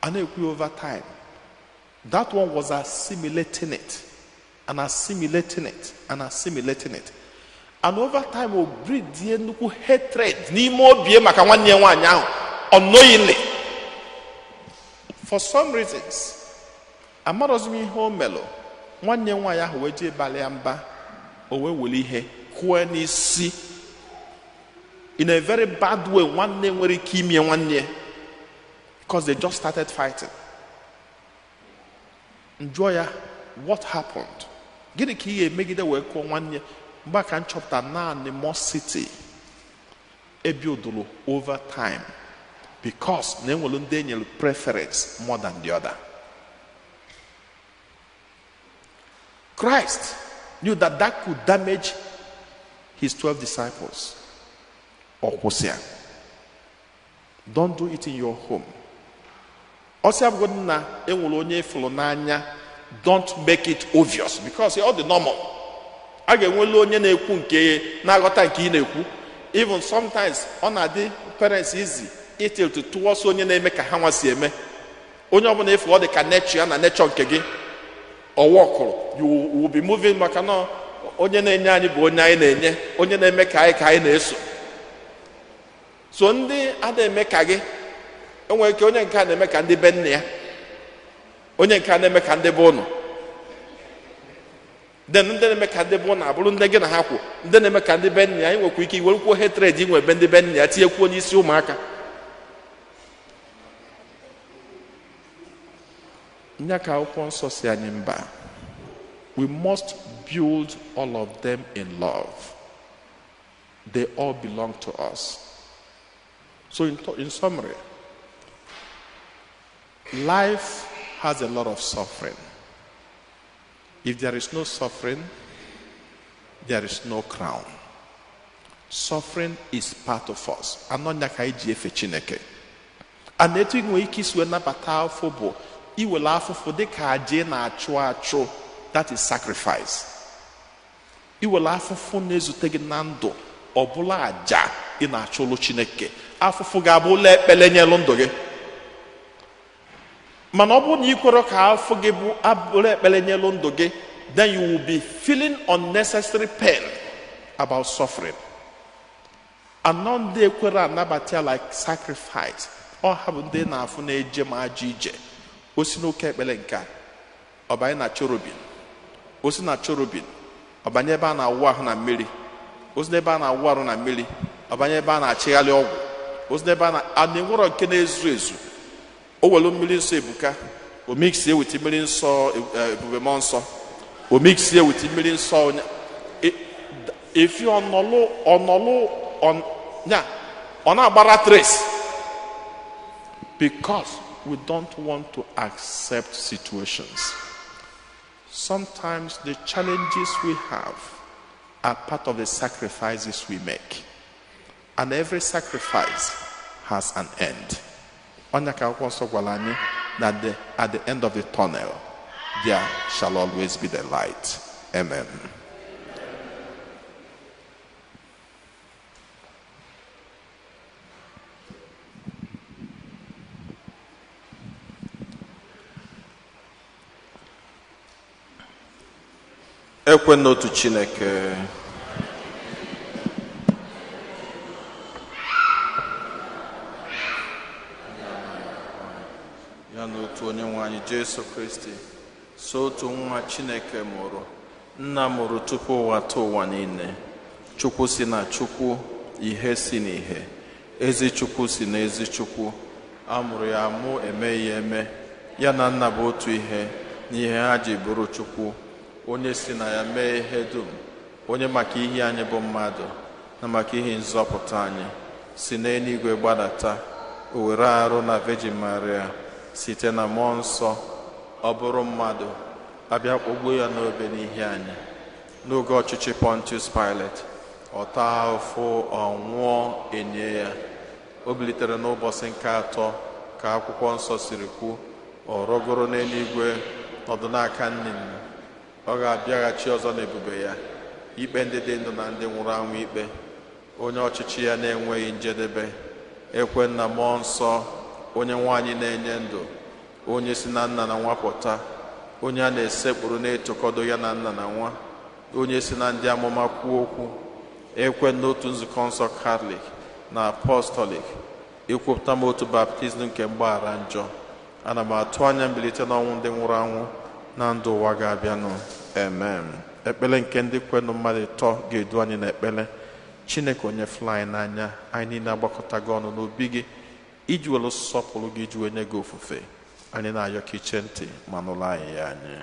A na-ekwu over time, that one was assimilating it and assimilating it and assimilating it, and over time o breedie nnukwu hatred n'ime obi maka nwanne ya nwaanyị ahụ unknowingly. For some reasons, Amarọzi m ihe o melụ. Nwanne nwaanyị ahụ wee jee balị ya mba, o wee were ihe kụọ n'isi in a very bad way. Nwanne nwere ike imie nwanne ya because they just started fighting. Njụọ ya, what happened? Gịnị ka ị ga-emegide wee kụọ nwanne? Mgbe a ka m chọpụta na animosity ebuildụrụ over time because na enwere ndị enyere preference more than the other. Christ knew that that could damage his 12 disciples. Ọ kwụsị ya. Don't do it in your home. Ọsị abụgodị na enwere onye ịfụrụ n'anya, don't make it obvious because ọ dị normal. A ga-enwelu onye na-ekwu nke na-aghọta nke ị na-ekwu. Even sometimes ọ na-adị parents easy itilt towards onye na-eme ka ha nwa si eme. Onye ọbụla efu ọ dị ka nature ya na nature nke gị ọwa ọkụrụ, you will be moving, maka na onye na-enye anyị bụ onye anyị na-enye, onye na-eme ka anyị ka anyị na-eso. So ndị a na-eme ka gị, enwere ike onye nke a na-eme ka ndị be nne ya, onye nke a na-eme ka ndị be ụnụ, then ndị na-eme ka ndị be ụnụ abụrụ ndị gị na ha kwụ. Ndị na-eme ka ndị be nne ya, nwekwa ike iwerekwuo hatred inwe ebe ndị be nne ya tinyekwuo n'isi ụmụaka. Nya ka akwụkwọ nsọ si anyị mba, we must build all of them in love. They all belong to us. So in summary, life has a lot of suffering. If there is no suffering, there is no crown. Suffering is part of us. Anọnya ka anyị ji efe Chineke. And etu ị nwere ike isi wee nabata afọ bụ iwere afụfụ dị ka aja ị na-achụ achụ, that is sacrifice. Iwere afụfụ na-ezute gị na ndụ ọbụla aja ị na-achụlụ Chineke, afụfụ ga-abụ ụlọ ekpele nyelụ ndụ gị. Mana ọ bụrụ na ị kwere ka afọ gị bụ abụrụ ekpere nyelụ ndụ gị, then you will be feeling unnecessary pain about suffering. Anọ ndị ekwere anabata ya like sacrifice, ọ ha bụ ndị na-afụ na-eje ma ajọ ije. O si n'oke ekpere nke a, ọ banye na cherubim. O si na cherubim, ọ banye ebe a na-awụ ahụ na mmiri. O si n'ebe a na-awụ ahụ na mmiri, ọ banye ebe a na-achịgharị ọgwụ. O si n'ebe a na-enwerọ nke na-ezu ezu. O welu mmiri nsọ ebuka, o mixie with mmiri nsọ ebube mmụọ nsọ, o mixie with mmiri nsọ onye efi ọnọlụ ọnọlụ ya ọ na-agbara trace, because we don't want to accept situations. Sometimes the challenges we have are part of the sacrifices we make, and every sacrifice has an end. Onye ka akwụkwọ nsọ gwara anyị na at the end of the tunnel there shall always be the light. Amen. Ekwe n'otu Chineke, ya n'otu onye nwe anyị Jesu Kristi, so otu nwa Chineke mụrụ, nna mụrụ tupu ụwa tụ ụwa niile, Chukwu si na Chukwu, ihe si n'ihe, ezi Chukwu si na ezi Chukwu, a mụrụ ya amụ, eme ya eme, ya na nna bụ otu ihe n'ihe ha ji bụrụ Chukwu, onye si na ya mee ihe dum, onye maka ihe anyị bụ mmadụ na maka ihe nzọpụta anyị si n'eluigwe gbadata, o were arụ na Virgin Maria site na mmụọ nsọ, ọ bụrụ mmadụ, abịa kpọgbuo ya n'obe n'ihi anyị. N'oge ọchịchị Pontius Pilate, ọ taa ahụhụ, ọ nwụọ, enye ya. O bilitere n'ụbọchị nke atọ ka akwụkwọ nsọ siri kwu, ọ rọgoro n'eluigwe, nọdụ n'aka nne nna. Ọ ga-abịaghachi ọzọ n'ebube ya, ikpe ndị dị ndụ na ndị nwụrụ anwụ ikpe, onye ọchịchị ya na-enweghị njedebe. Ekwe na mmụọ nsọ, onye nwaanyị na-enye ndụ, onye si na nna na nwa pụta, onye a na-esekpuru na-etokọdo ya na nna na nwa, onye si na ndị amụma kwuo okwu. Ekwe n'otu nzukọ nsọ Katọlik na Apọstọlik, ekwupụta m otu baptizim nke mgbaghara njọ. Ana m atụ anya mbilite n'ọnwụ ndị nwụrụ anwụ na ndụ ụwa ga-abịanụ. Amen. Ekpere nke ndị kwenụ mmadụ ịtọ ga-edu anyị n'ekpere. Chineke onye fụrụ anyị n'anya, anyị niile agbakọtago ọnụ n'obi gị iji were sọpụrụ gị, iji wee nye gị ofufe. Anyị na-ayọ ka iche ntị ma nụrụ anyị ya anyị.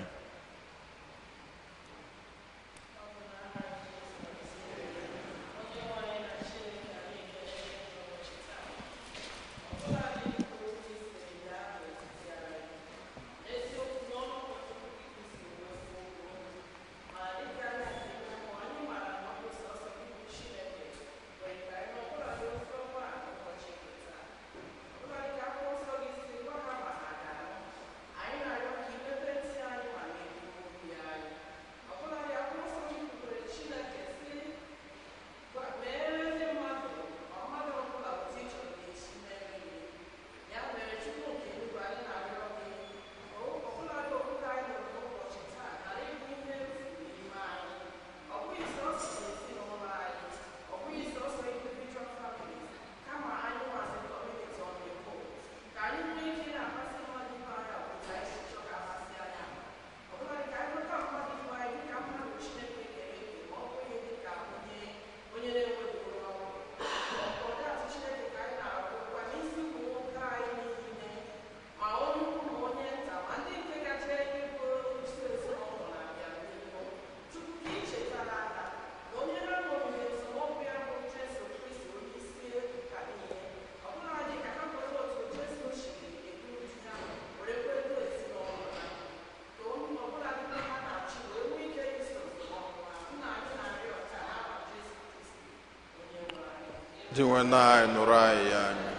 Dị nwe anyị nụrụ anyị ya anyị.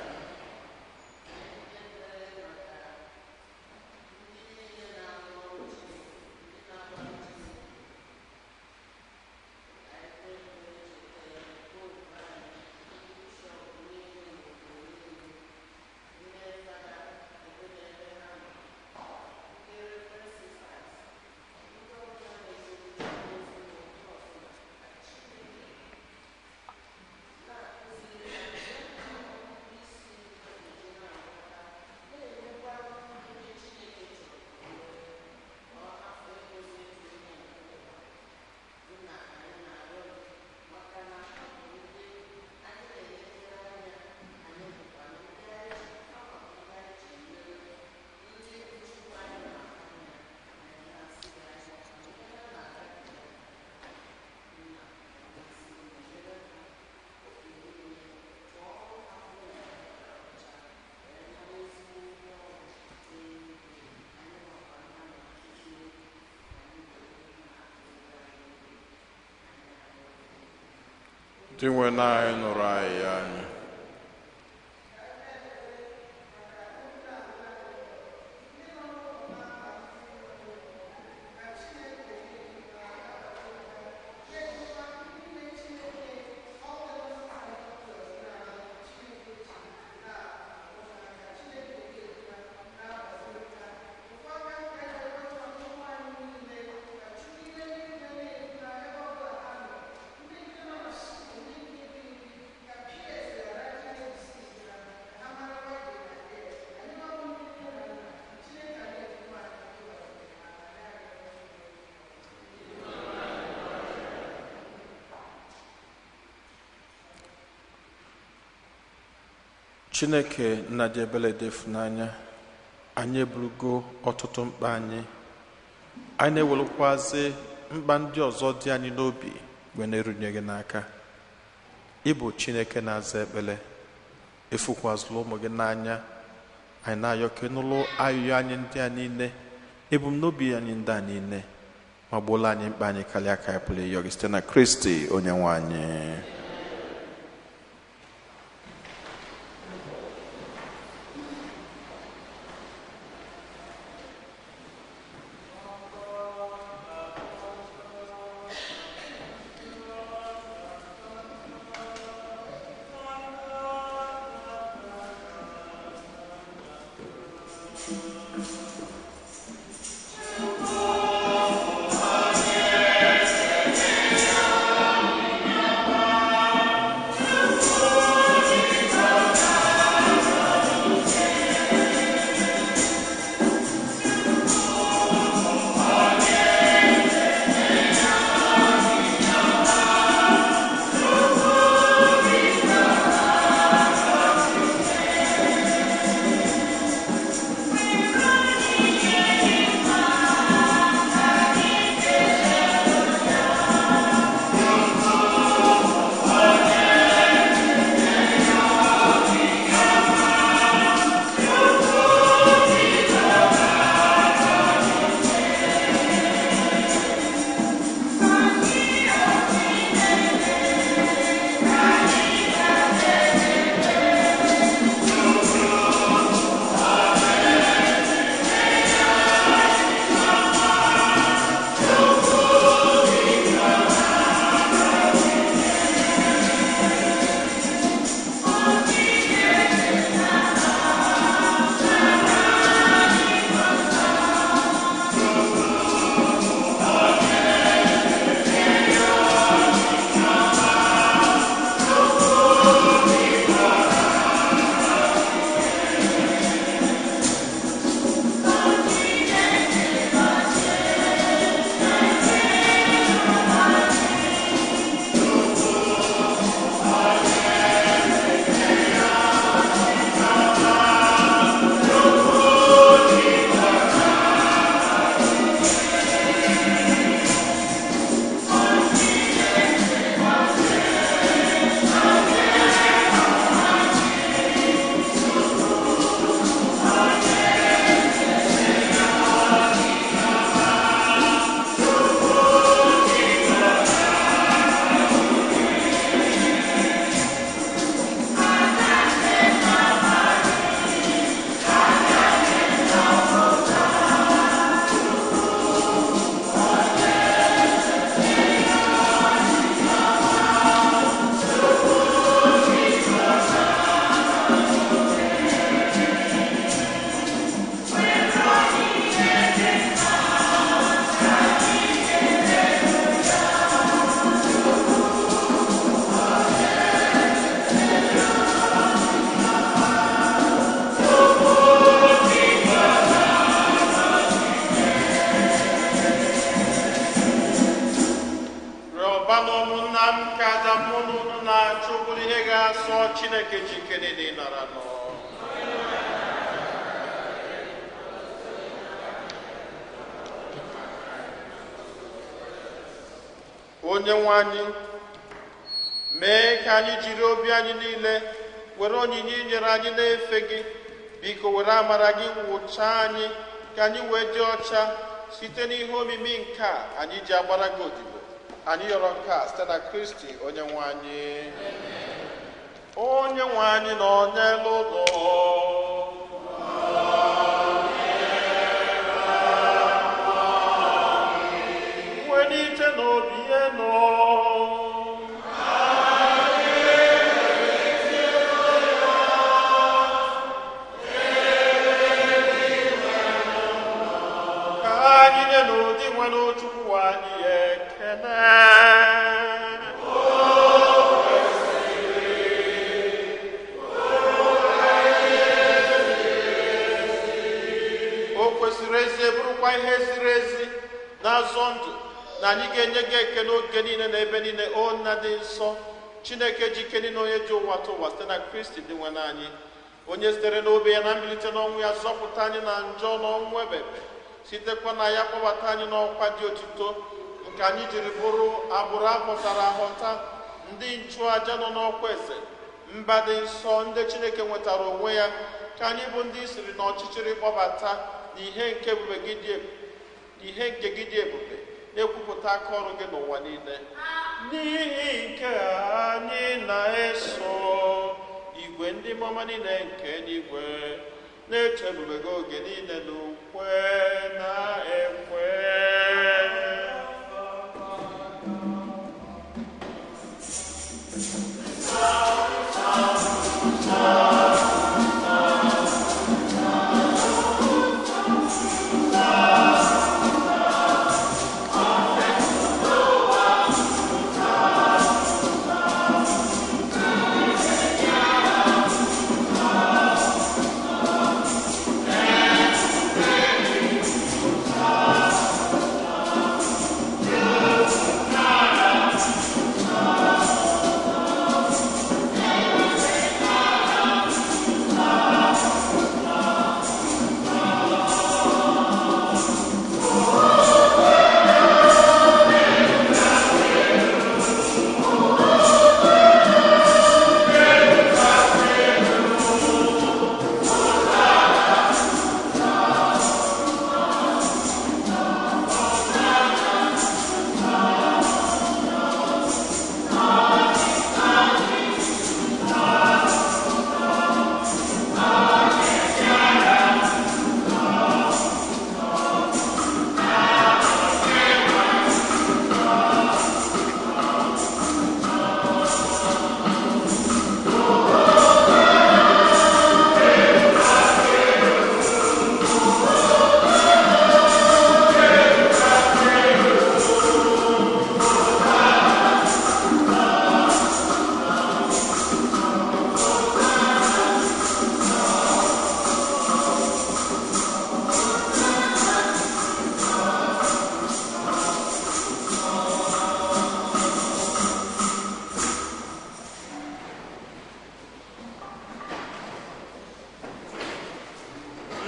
Dị nwe anyị nụrụ anyị ya anyị. Chineke nna dị ebere dị ịfụnanya, anyị eburugo ọtụtụ mkpa anyị, anyị na-ewerekwazị mkpa ndị ọzọ dị anyị n'obi wee na-erunye gị n'aka. Ịbụ Chineke na-aza ekpere, efukwazịla ụmụ gị n'anya. Anyị na-ayọ ka ị nụrụ ayụyọ anyị ndị a niile, ebumnobi anyị ndị a niile, ma gbuola anyị mkpa anyị karịa ka anyị pụrụ ịyọ gị site na Kristi onye nwe anyị. Amen. M ka aja mụ na unu na-achụ bụrụ ihe ga-asọ Chineke ji ike niile nara nọ. Onye nwe anyị, mee ka anyị jiri obi anyị niile were onyinye i nyere anyị na-efe gị. Biko were amara gị wụchaa anyị ka anyị wee dị ọcha site n'ihe omimi nke a anyị ji agbara gị odibo. Anyị yọrọ nke a site na Kristi onye nwe anyị. Onye nwe anyị nọ n'elu ụlọ. Welite n'obi enu. Ka anyị nye n'ụdị nwere Chukwu anyị ekele. O kwesịrị ezi bụrụkwa ihe ziri ezi na-azọ ndụ na anyị ga-enye gị ekele oge niile na ebe niile, o Nna dị nsọ, Chineke ji ike niile, onye ji ụwa tụ ụwa, site na Kristi dị nwe anyị, onye sitere n'obe ya na mbilite n'ọnwụ ya zọpụta anyị na njọ na ọnwụ ebebe, sitekwa na ya kpọbata anyị n'ọkwa dị otuto nke anyị jiri bụrụ agbụrụ ahọtara ahọta, ndị nchụaja nọ n'ọkwa eze, mba dị nsọ, ndị Chineke nwetara onwe ya, ka anyị bụ ndị siri n'ọchịchịrị kpọbata n'ihe nke ebube gị dị ihe nke gị dị ebube, na-ekwupụta aka ọrụ gị n'ụwa niile. N'ihi nke a anyị na-eso igwe ndị mmụọ niile nke eluigwe na-eto ebube gị oge niile n'ukwe na ekwe.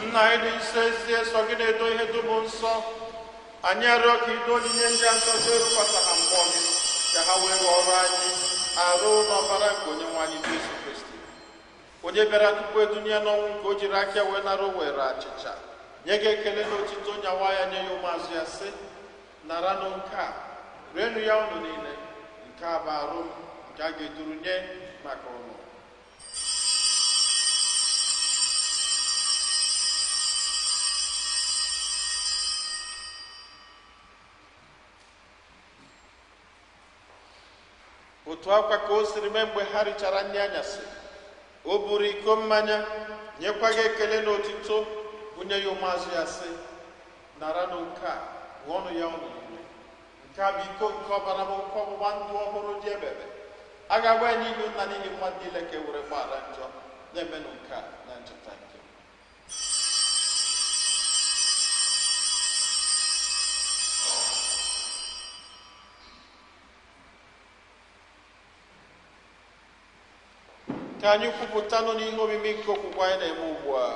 Nna anyị dị nsọ, ezie sọ gị na-edo ihe dum nsọ. Anyị arịọ ka ido onyinye ndị a nsọ erukwasa ha mmụọ gị, ka ha wee ghọrọ anyị arụ n'ọbara nke onye nwe anyị Jesu Kristi, onye bịara tupu edunye ya n'ọnwụ nke o jiri aka wee nara were achịcha nye gị ekele na otito, nyawa ya nye ya ụmụazụ ya sị: naranụ nke a, rienụ ya unu niile, nke a bụ arụ m nke a ga-eduru nye maka unu. Otu akwa ka o siri mee mgbe ha richara nri anyasị, o buru iko mmanya nyekwa gị ekele na otito, bunye ya ụmụazụ ya sị: naranụ nke a, ṅụọnụ ya unu niile, nke a bụ iko nke ọbara m nke ọgbụgba ndụ ọhụrụ dị ebebe. A ga-agba ya n'ihu nna n'ihi mmadụ niile ka e were gbaghara njọ. Na-emenụ nke a na ncheta nke m. Ka anyị kwupụtanụ n'ihe omimi nke okwukwe anyị na-eme ugbu a.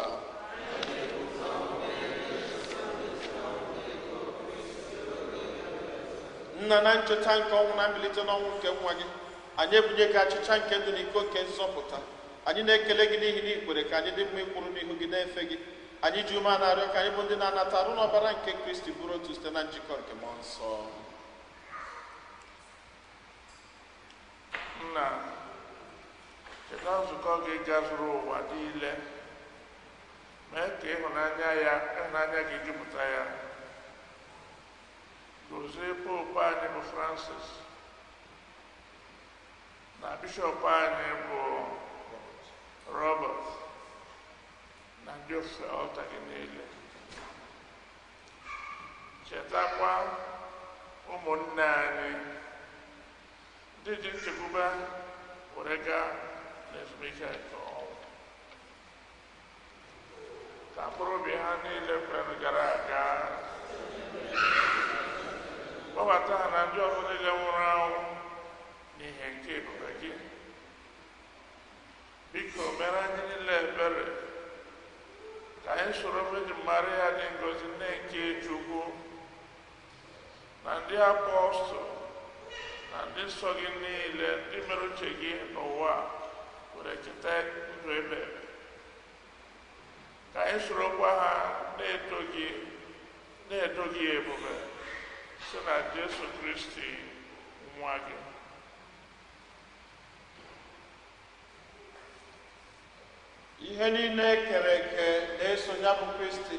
Nna, na ncheta nke ọnwụ na mbilite n'ọnwụ nke nwa gị, anyị ebunye gị achịcha nke ndụ na iko nke nzọpụta. Anyị na-ekele gị n'ihi na ikwere ka anyị dị mma ịkwụrụ n'ihu gị na-efe gị. Anyị ji ume na-arịọ ka anyị bụ ndị na-anata arụ n'ọbara nke Kristi bụrụ otu site na njikọ nke mmụọ nsọ. Nna, cheta nzukọ gị gazuru ụwa niile, mee ka ịhụnanya gị jupụta ya. Gozie Popu anyị bụ Francis na Bishọp anyị bụ Robert na ndị ofe ọlta gị niile. Chetakwa ụmụnne anyị ndị ji nchekwube were gaa n'ezumike nke ọnwụ, ka mkpụrụ obi ha niile kwere gara aga, kpọbata ha na ndị ọzọ niile nwụrụ anwụ n'ihe nke ebube gị. Biko mere anyị niile ebere, ka anyị soro Virgin Maria dị ngọzi, nne nke Chukwu, na ndị apọstụl na ndị nsọ gị niile ndị mere uche gị n'ụwa were cheta ndụ ebe ebe. Ka anyị sorokwa ha na-eto gị ebube site na Jesu Kristi nwa gị. Ihe niile ekere eke na-eso ya bụ Kristi,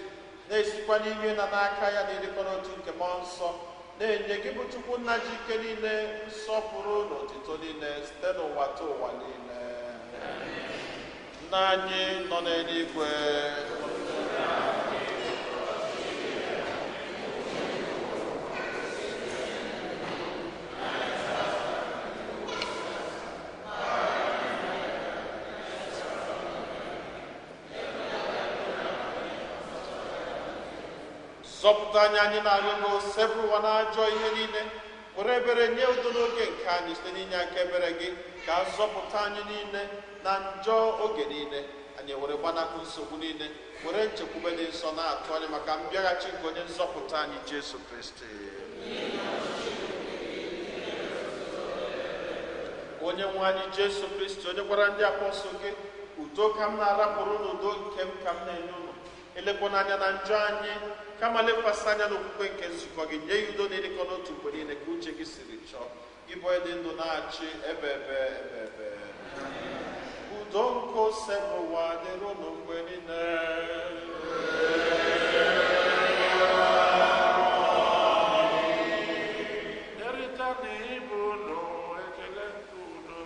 na-esikwa n'ime na n'aka ya na-erikọ n'otu nke mmụọ nsọ, na-enye gị bụ Chukwu nna ji ike niile nsọpụrụ na otito niile site n'ụwa ta ụwa niile. Nna anyị nọ n'eluigwe, zọpụta anyị, anyị na-arịọ gị, osebụ ụwa na ajọ ihe niile, were ebere nye udo n'oge nke anyị site n'inye aka ebere gị, ka a zọpụta anyị niile na njọ oge niile. Anyị were gbanahụ nsogbu niile, were nchekwube dị nsọ na-atụ anya maka mbịaghachi nke onye nzọpụta anyị Jesu Kristi. Onye nwe anyị Jesu Kristi, onye gwara ndị apọstụl gị, udo ka m na-arapụrụ n'udo nke m ka m na-enye unu, elekwana anya na njọ anyị, kama lekwasị anya n'okwukwe nke nzukọ gị, nye ya udo na ịdịkọ n'otu mgbe niile ka uche gị siri chọọ. Gị bụ onye dị ndụ na-achị ebe ebe ebe ebe. Udo nke Osebụwa dịrị unu mgbe niile. Nyerịta na ibe unu ekele nke udo.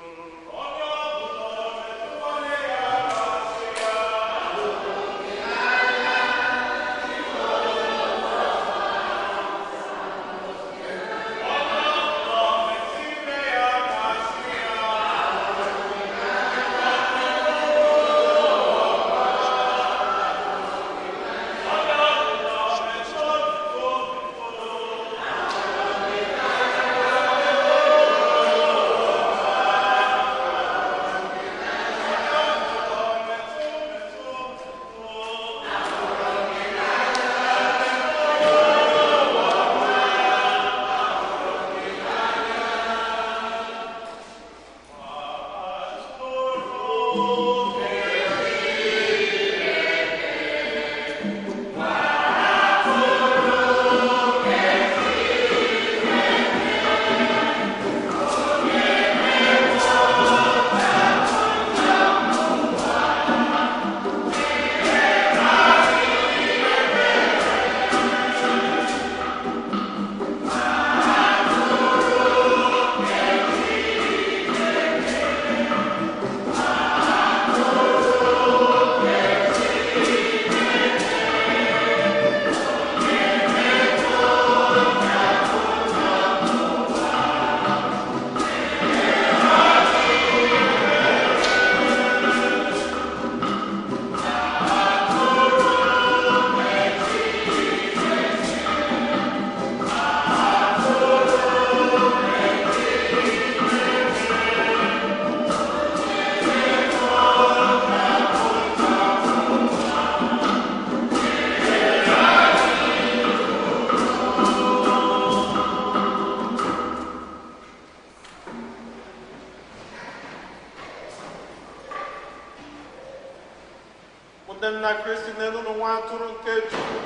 Ụmụnne m na Kristi, n'elu nwa atụrụ nke Chukwu,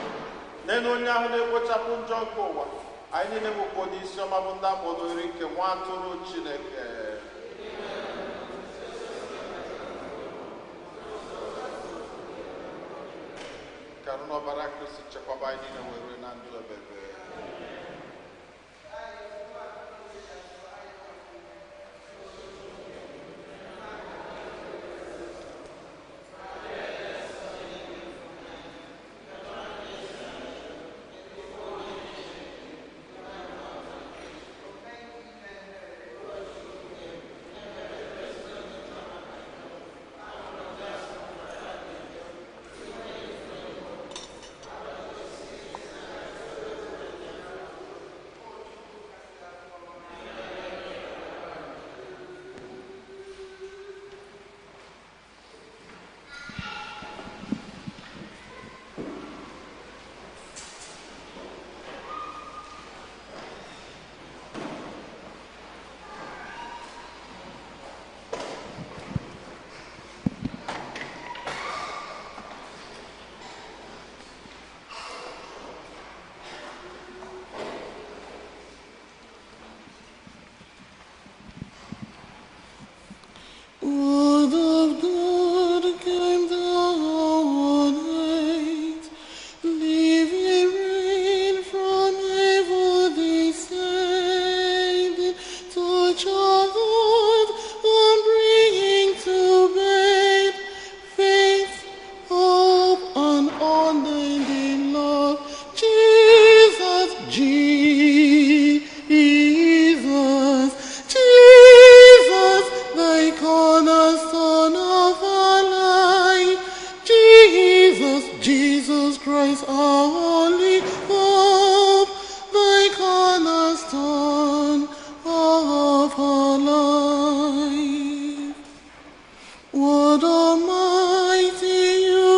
n'elu onye ahụ na-ekpochapụ njọ nke ụwa, anyị niile bụkwa onye isi ọma bụ ndị akpọdoro nke nwa atụrụ Chineke. Ka arụ n'ọbara Kristi chekwaba anyị niile wee rue na ndụ ebebe. Word of God came down on earth, living rain from heaven descended, touch our heart and bring to bed faith, hope, and unending love. Jesus, Jesus, Jesus, the cornerstone of our life. Jesus, Jesus Christ, our only hope, the cornerstone of our life. What a mighty you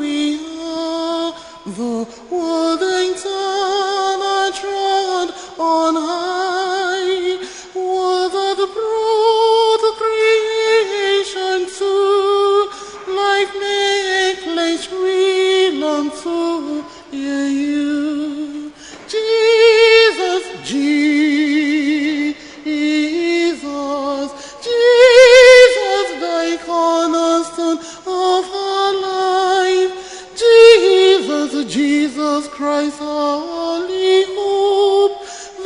we are, the world eternal trod on high, what that brought creation to life, make flesh we long to hear you. Jesus, Jesus, Jesus, thy cornerstone of our life. Jesus, Jesus Christ, our only hope,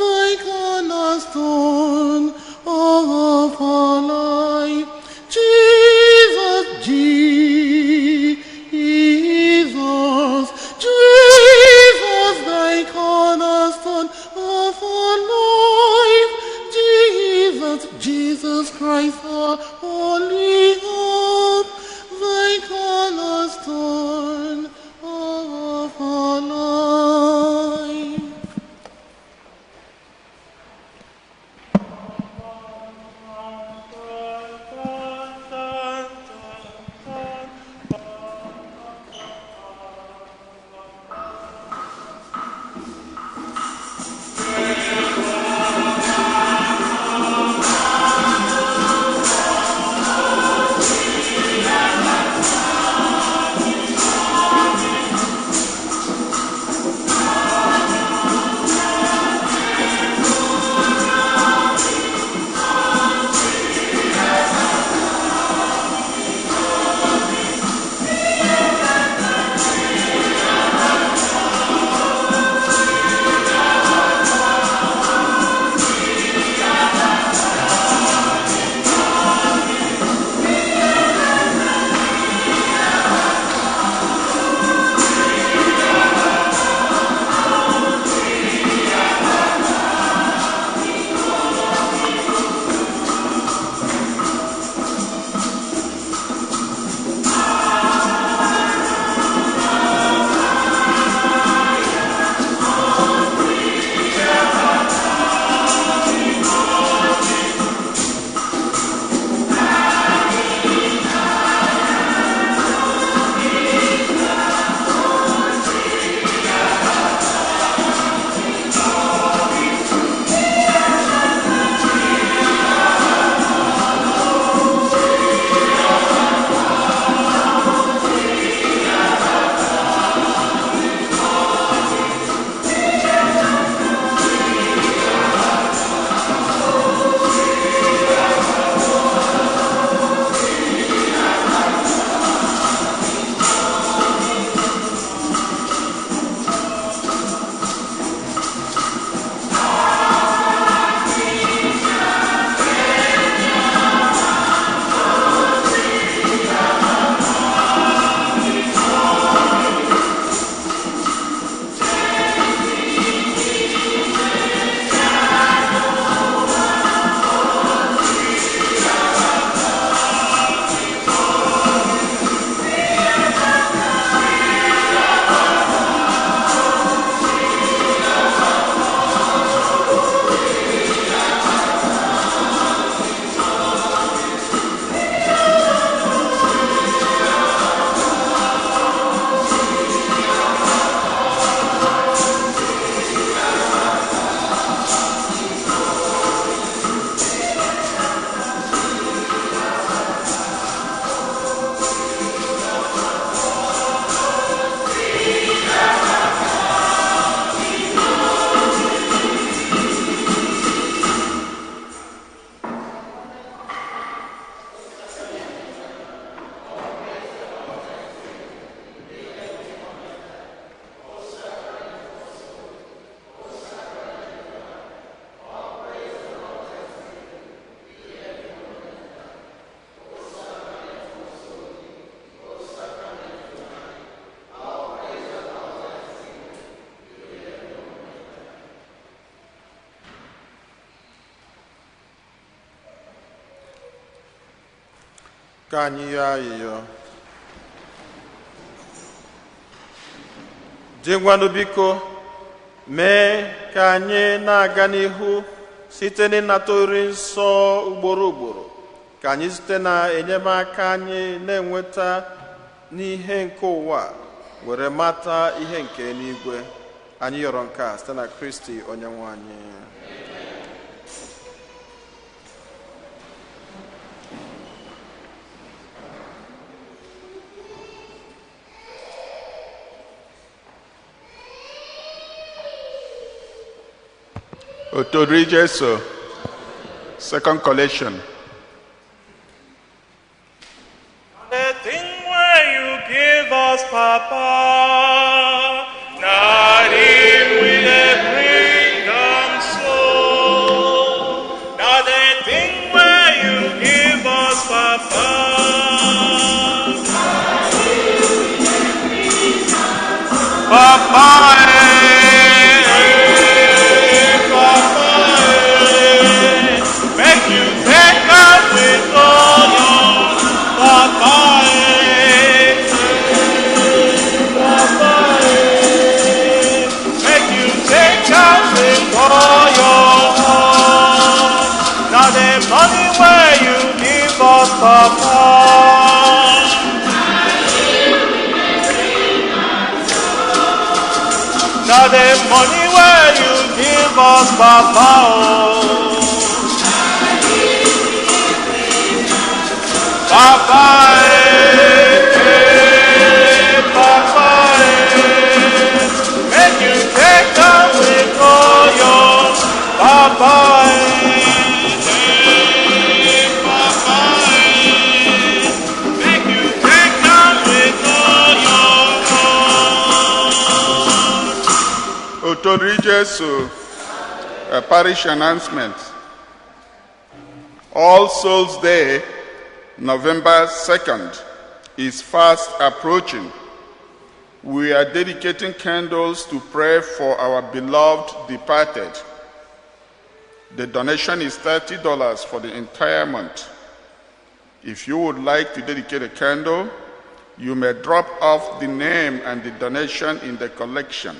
thy cornerstone of our life. Jesus, Jesus, Jesus, thy cornerstone of our life. Jesus, Jesus Christ, our only hope, thy cornerstone of our life. Amen. Ka anyị yọọ ayịyọ. Dị ngwanụ, biko mee ka anyị na-aga n'ihu site n'ịnata oriri nsọ ugboro ugboro, ka anyị site na enyemaka anyị na-enweta n'ihe nke ụwa were mata ihe nke eluigwe. Anyị yọrọ nke a site na Kristi onye nwe anyị. Otodiri Jesu, second collection. The thing where you give us, Papa, not in we dey bring am so. Not the thing where you give us, Papa. Papa, eh, Papa, eh, make you take up with all your Papa, eh, Papa, eh, make you take up with all your heart. Now the money where you give us, Papa. Now the money where you give us, Papa, oh. Papa, eh, eh, Papa, eh, make you take up with all your Papa, eh, eh, Papa, eh, make you take up with all your heart. Otodiri Jesu, a parish announcement. All Souls Day, November 2nd, is fast approaching. We are dedicating candles to pray for our beloved departed. The donation is $30 for the entire month. If you would like to dedicate a candle, you may drop off the name and the donation in the collection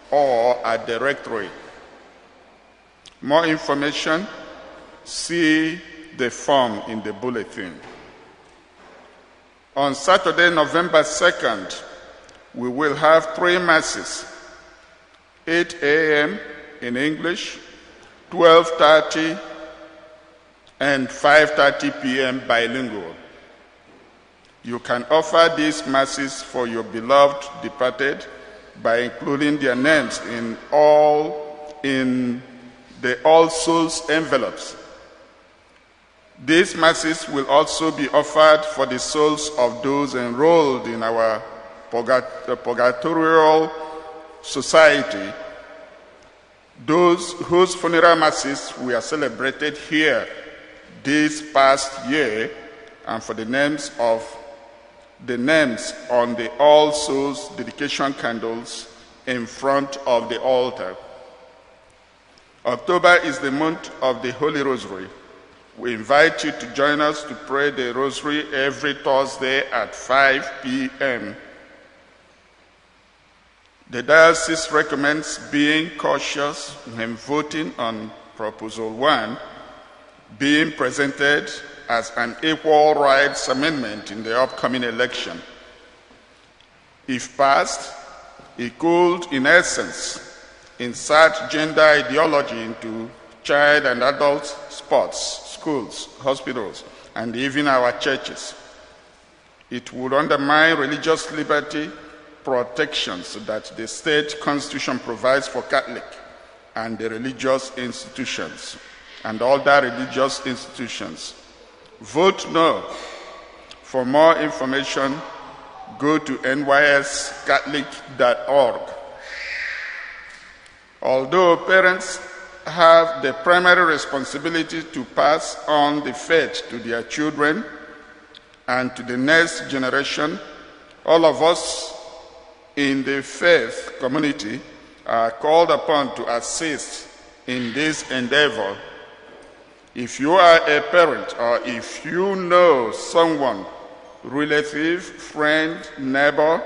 or at the rectory. More information, see the form in the bulletin. On Saturday, November 2nd, we will have three masses, 8 a.m. in English, 12:30 and 5:30 p.m. bilingual. You can offer these masses for your beloved departed by including their names in the All Souls envelopes. These masses will also be offered for the souls of those enrolled in our Purgatorial Society, those whose funeral masses were celebrated here this past year, and for the names of the names on the All Souls dedication candles in front of the altar. October is the month of the Holy Rosary. We invite you to join us to pray the Rosary every Thursday at 5 p.m. The diocese recommends being cautious when voting on Proposal 1, being presented as an equal rights amendment in the upcoming election. If passed, it could, in essence, insert gender ideology into child and adult sports, schools, hospitals, and even our churches. It would undermine religious liberty protections that the state constitution provides for Catholic and the religious institutions and other religious institutions. Vote no. For more information, go to nyscatholic.org. Although parents have the primary responsibility to pass on the faith to their children and to the next generation, all of us in the faith community are called upon to assist in this endeavor. If you are a parent or if you know someone, relative, friend, neighbor,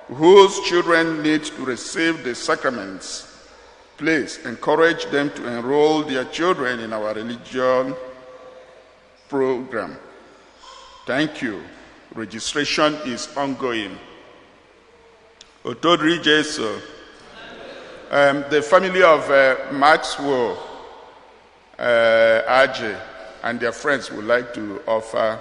whose children need to receive the sacraments, please encourage them to enroll their children in our religion program. Thank you. Registration is ongoing. Otodri Jesu. The family of Maxwell Aje and their friends would like to offer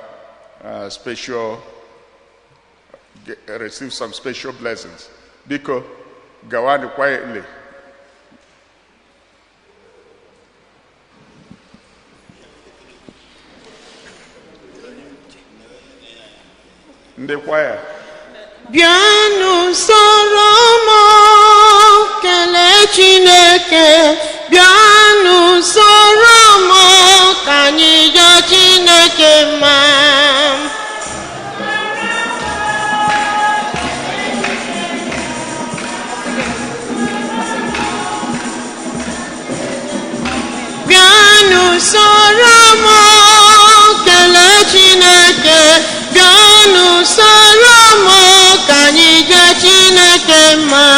receive some special blessings. Biko, Gawani quietly. Ndị kwaya. Bịanụ soro m kelee Chineke, bịanụ soro m ka anyị jaa Chineke mma. Bịanụ soro m kelee Chineke, bịanụ soro m ka anyị jaa Chineke mma.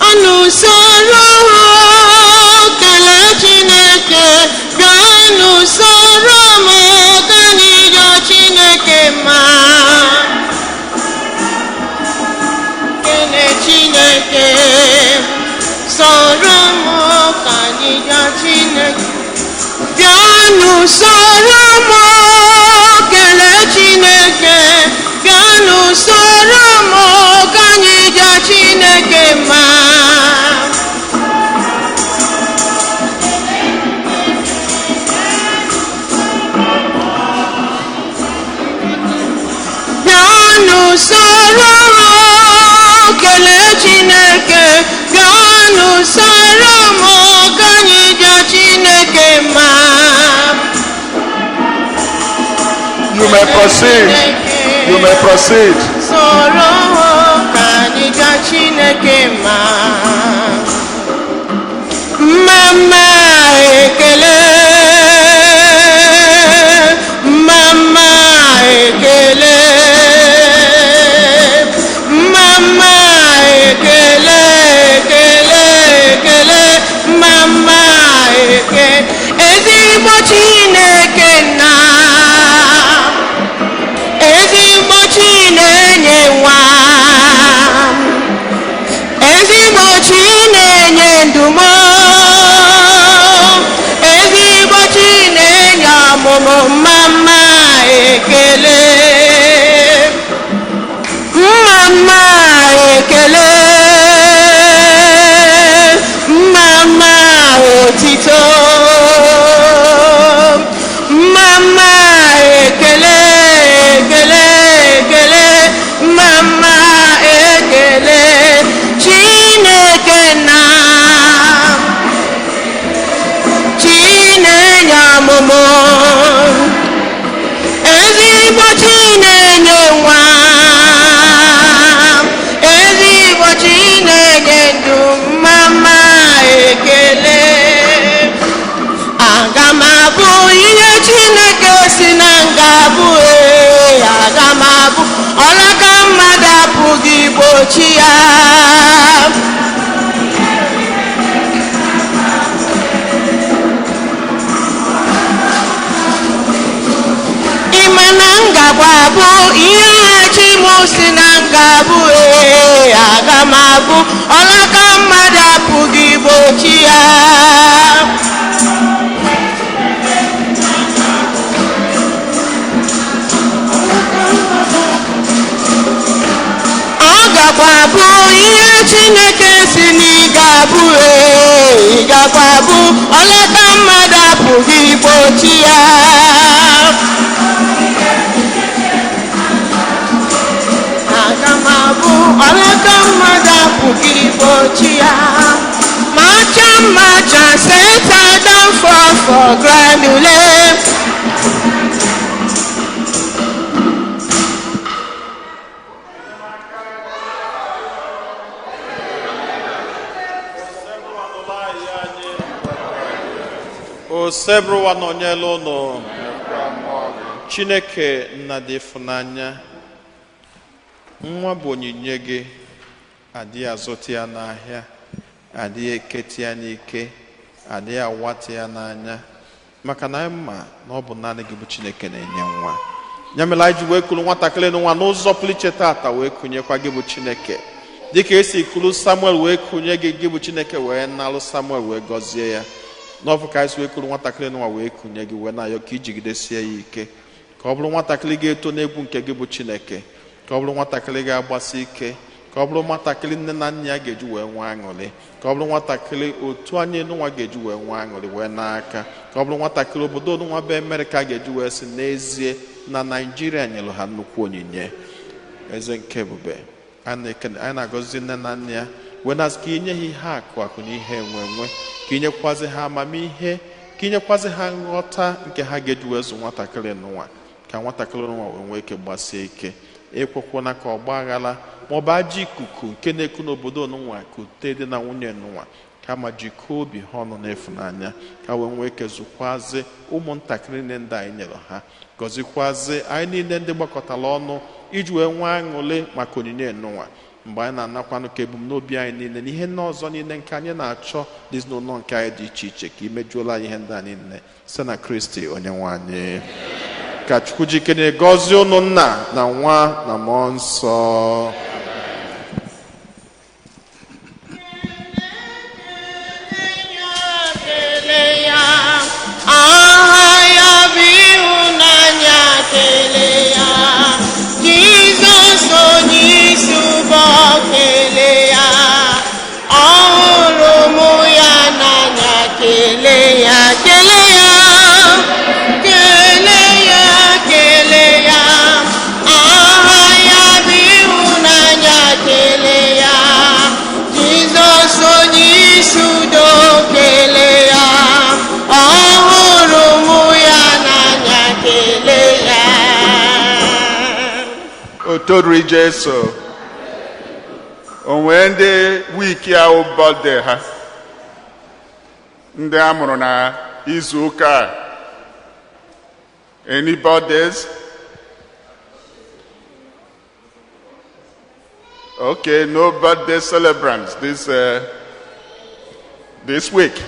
Ọnụ soro kelee Chineke, bịanụ soro m ka anyị jaa Chineke mma. Kele Chineke, soro m ka anyị jaa Chineke. Bịanụ soro m kelee Chineke, bịanụ soro m ka anyị jaa Chineke mma. Bịanụ soro m kelee Chineke, bịanụ soro m ka anyị jaa Chineke mma. You may proceed. You may proceed. Soro m ka anyị jaa Chineke mma. Mma mma ekele, mma mma ekele, mma mma ekele, ekele ekele, mma mma ekele, ezigbo Chineke nna, ezigbo Chinenye nwa, ezigbo chi na-enye ndumo, ezigbo chi na-enye ọmụmụ, mma mma ekele, mma mma ekele, mma mma otito, mma mma ekele, ekele ekele, mma mma ekele, Chineke na Chinenye ọmụmụ, ezigbo Chinenye nwa, ezigbo Chinenye ndụ, mma mma ekele. Aga m abụ ihe Chineke si na nga abụ, ee, aga m abụ ọlaka mmadụ apụghị igbochi ya. Ịma na ngakwa abụ ihe chi m si na nga abụ, ee, aga m abụ ọlaka mmadụ apụghị igbochi ya. Ọ gakwa abụ ihe Chineke si na ị ga-abụ, ee, ị gakwa abụ ọlaka mmadụ apụghị igbochi ya. Aga m abụ ọlaka mmadụ apụghị igbochi ya. Macha macha seta down for granule. Osebụrụwa nọnyela ụnụ. Chineke nna dị ịfụnanya, nwa bụ onyinye gị, adịghị azụta ya n'ahịa, adịghị eketa ya n'ike, adịghị awata ya n'anya, maka na anyị ma na ọ bụ naanị gị bụ Chineke na-enye nwa. Ya mere anyị ji wee kuru nwatakịrị nwa n'ụzọ pụrụ iche tata wee kụnyekwa gị bụ Chineke, dịka esi kuru Samuel wee kụnye gị, gị bụ Chineke wee nalụ Samuel wee gọzie ya. N'ọfụ ka anyị si wee kuru nwatakịrị nwa wee kụnye gị, wee na-ayọ ka ijigidesie ya ike, ka ọ bụrụ nwatakịrị ga-eto n'egwu nke gị bụ Chineke, ka ọ bụrụ nwatakịrị ga-agbasi ike, ka ọ bụrụ nwatakịrị nne na nna ya ga-eji wee nwee aṅụrị, ka ọ bụrụ nwatakịrị otu anyị nụnwa ga-eji wee nwee aṅụrị wee n'aka, ka ọ bụrụ nwatakịrị obodo nụnwa bụ Amerịka ga-eji wee sị n'ezie na Naijiria nyere ha nnukwu onyinye. Eze nke ebube, anyị na-agọzi nne na nna ya wee na-asị ka inye ha ihe akụ akụ na ihe enwe enwe, ka inyekwazi ha amamihe, ka inyekwazi ha nghọta nke ha ga-eji wee zụ nwatakịrị nụnwa, ka nwatakịrị nụnwa wee nwee ike gbasie ike. Ekwekwana ka ọgba aghara maọbụ ajọ ikuku nke na-eku n'obodo nụnwa kute dị na nwunye nụnwa, kama jikọọ obi ha ọnụ n'ịfụnanya, ka wee nwee ike zụkwazi ụmụntakịrị niile ndị anyị nyere ha. Gọzikwazi anyị niile ndị gbakọtara ọnụ iji wee nwee aṅụrị maka onyinye nụnwa, mgbe anyị na-anakwanụ ka ebumnobi anyị niile na ihe ndị ọzọ niile nke anyị na-achọ dị n'ụlọ nke anyị dị iche iche, ka imejuola anyị ihe ndị a niile site na Kristi onye nwe anyị. Ka Chukwu jikere gọzie unu nna na nwa na mmụọ nsọ. Aha ya bụ ịhụnanya, kelee ya. Jizọs onye isi ụgbọ, kelee ya. Ọ hụrụ mụ ya n'anya, kelee ya, kelee ya, kelee ya, kelee ya. Aha ya bụ ịhụnanya, kelee ya. Jizọs onye isi udo, kelee ya. Ọ hụrụ mụ ya n'anya, kelee ya. Otodiri Jesu. O nwee ndị week ahụ birthday ha, ndị a mụrụ na izu ụka a? Any birthdays? Okay, no birthday celebrants this week.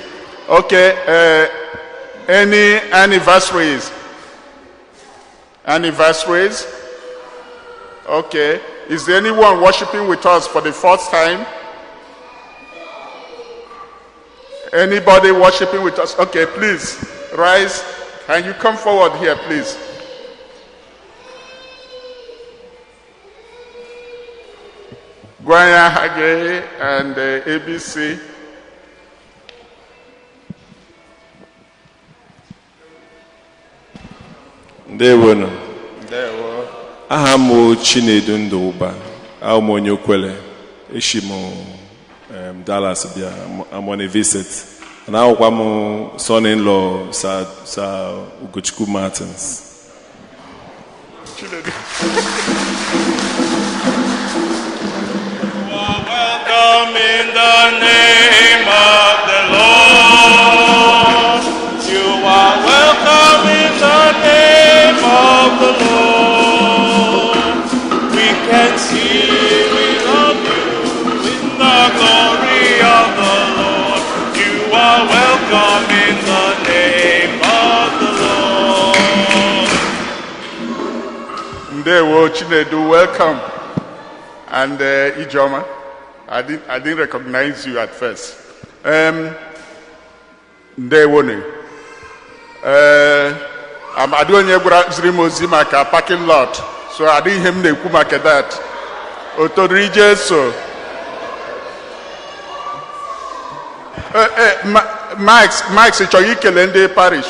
Okay, any anniversaries? Anniversaries? Okay. Is there anyone worshiping with us for the first time? Anybody worshiping with us? Okay, please rise. Can you come forward here, please? Gwanya Hage and ABC. Ndewonu. Ndewo. Aha m bụ Chinedu Ndụba. Abụ m onye Okwele. Eshi m Dallas bịa. I'm on a visit. Na awụkwa m son-in-law Sir Ugochukwu Martins. Chinedu. Welcome in the name of the Lord. You are welcome in the name of the Lord. We can see we love you in the glory of the Lord. You are welcome in the name of the Lord. Ndewo Chinedu, welcome. And Ijoma, I didn't recognize you at first. Ndewo ni. Adị onye gwara ziri m ozi maka parking lot, so adịghị ihe m na-ekwu maka that. Otodiri Jesu. Max chọrọ ikele ndị parish.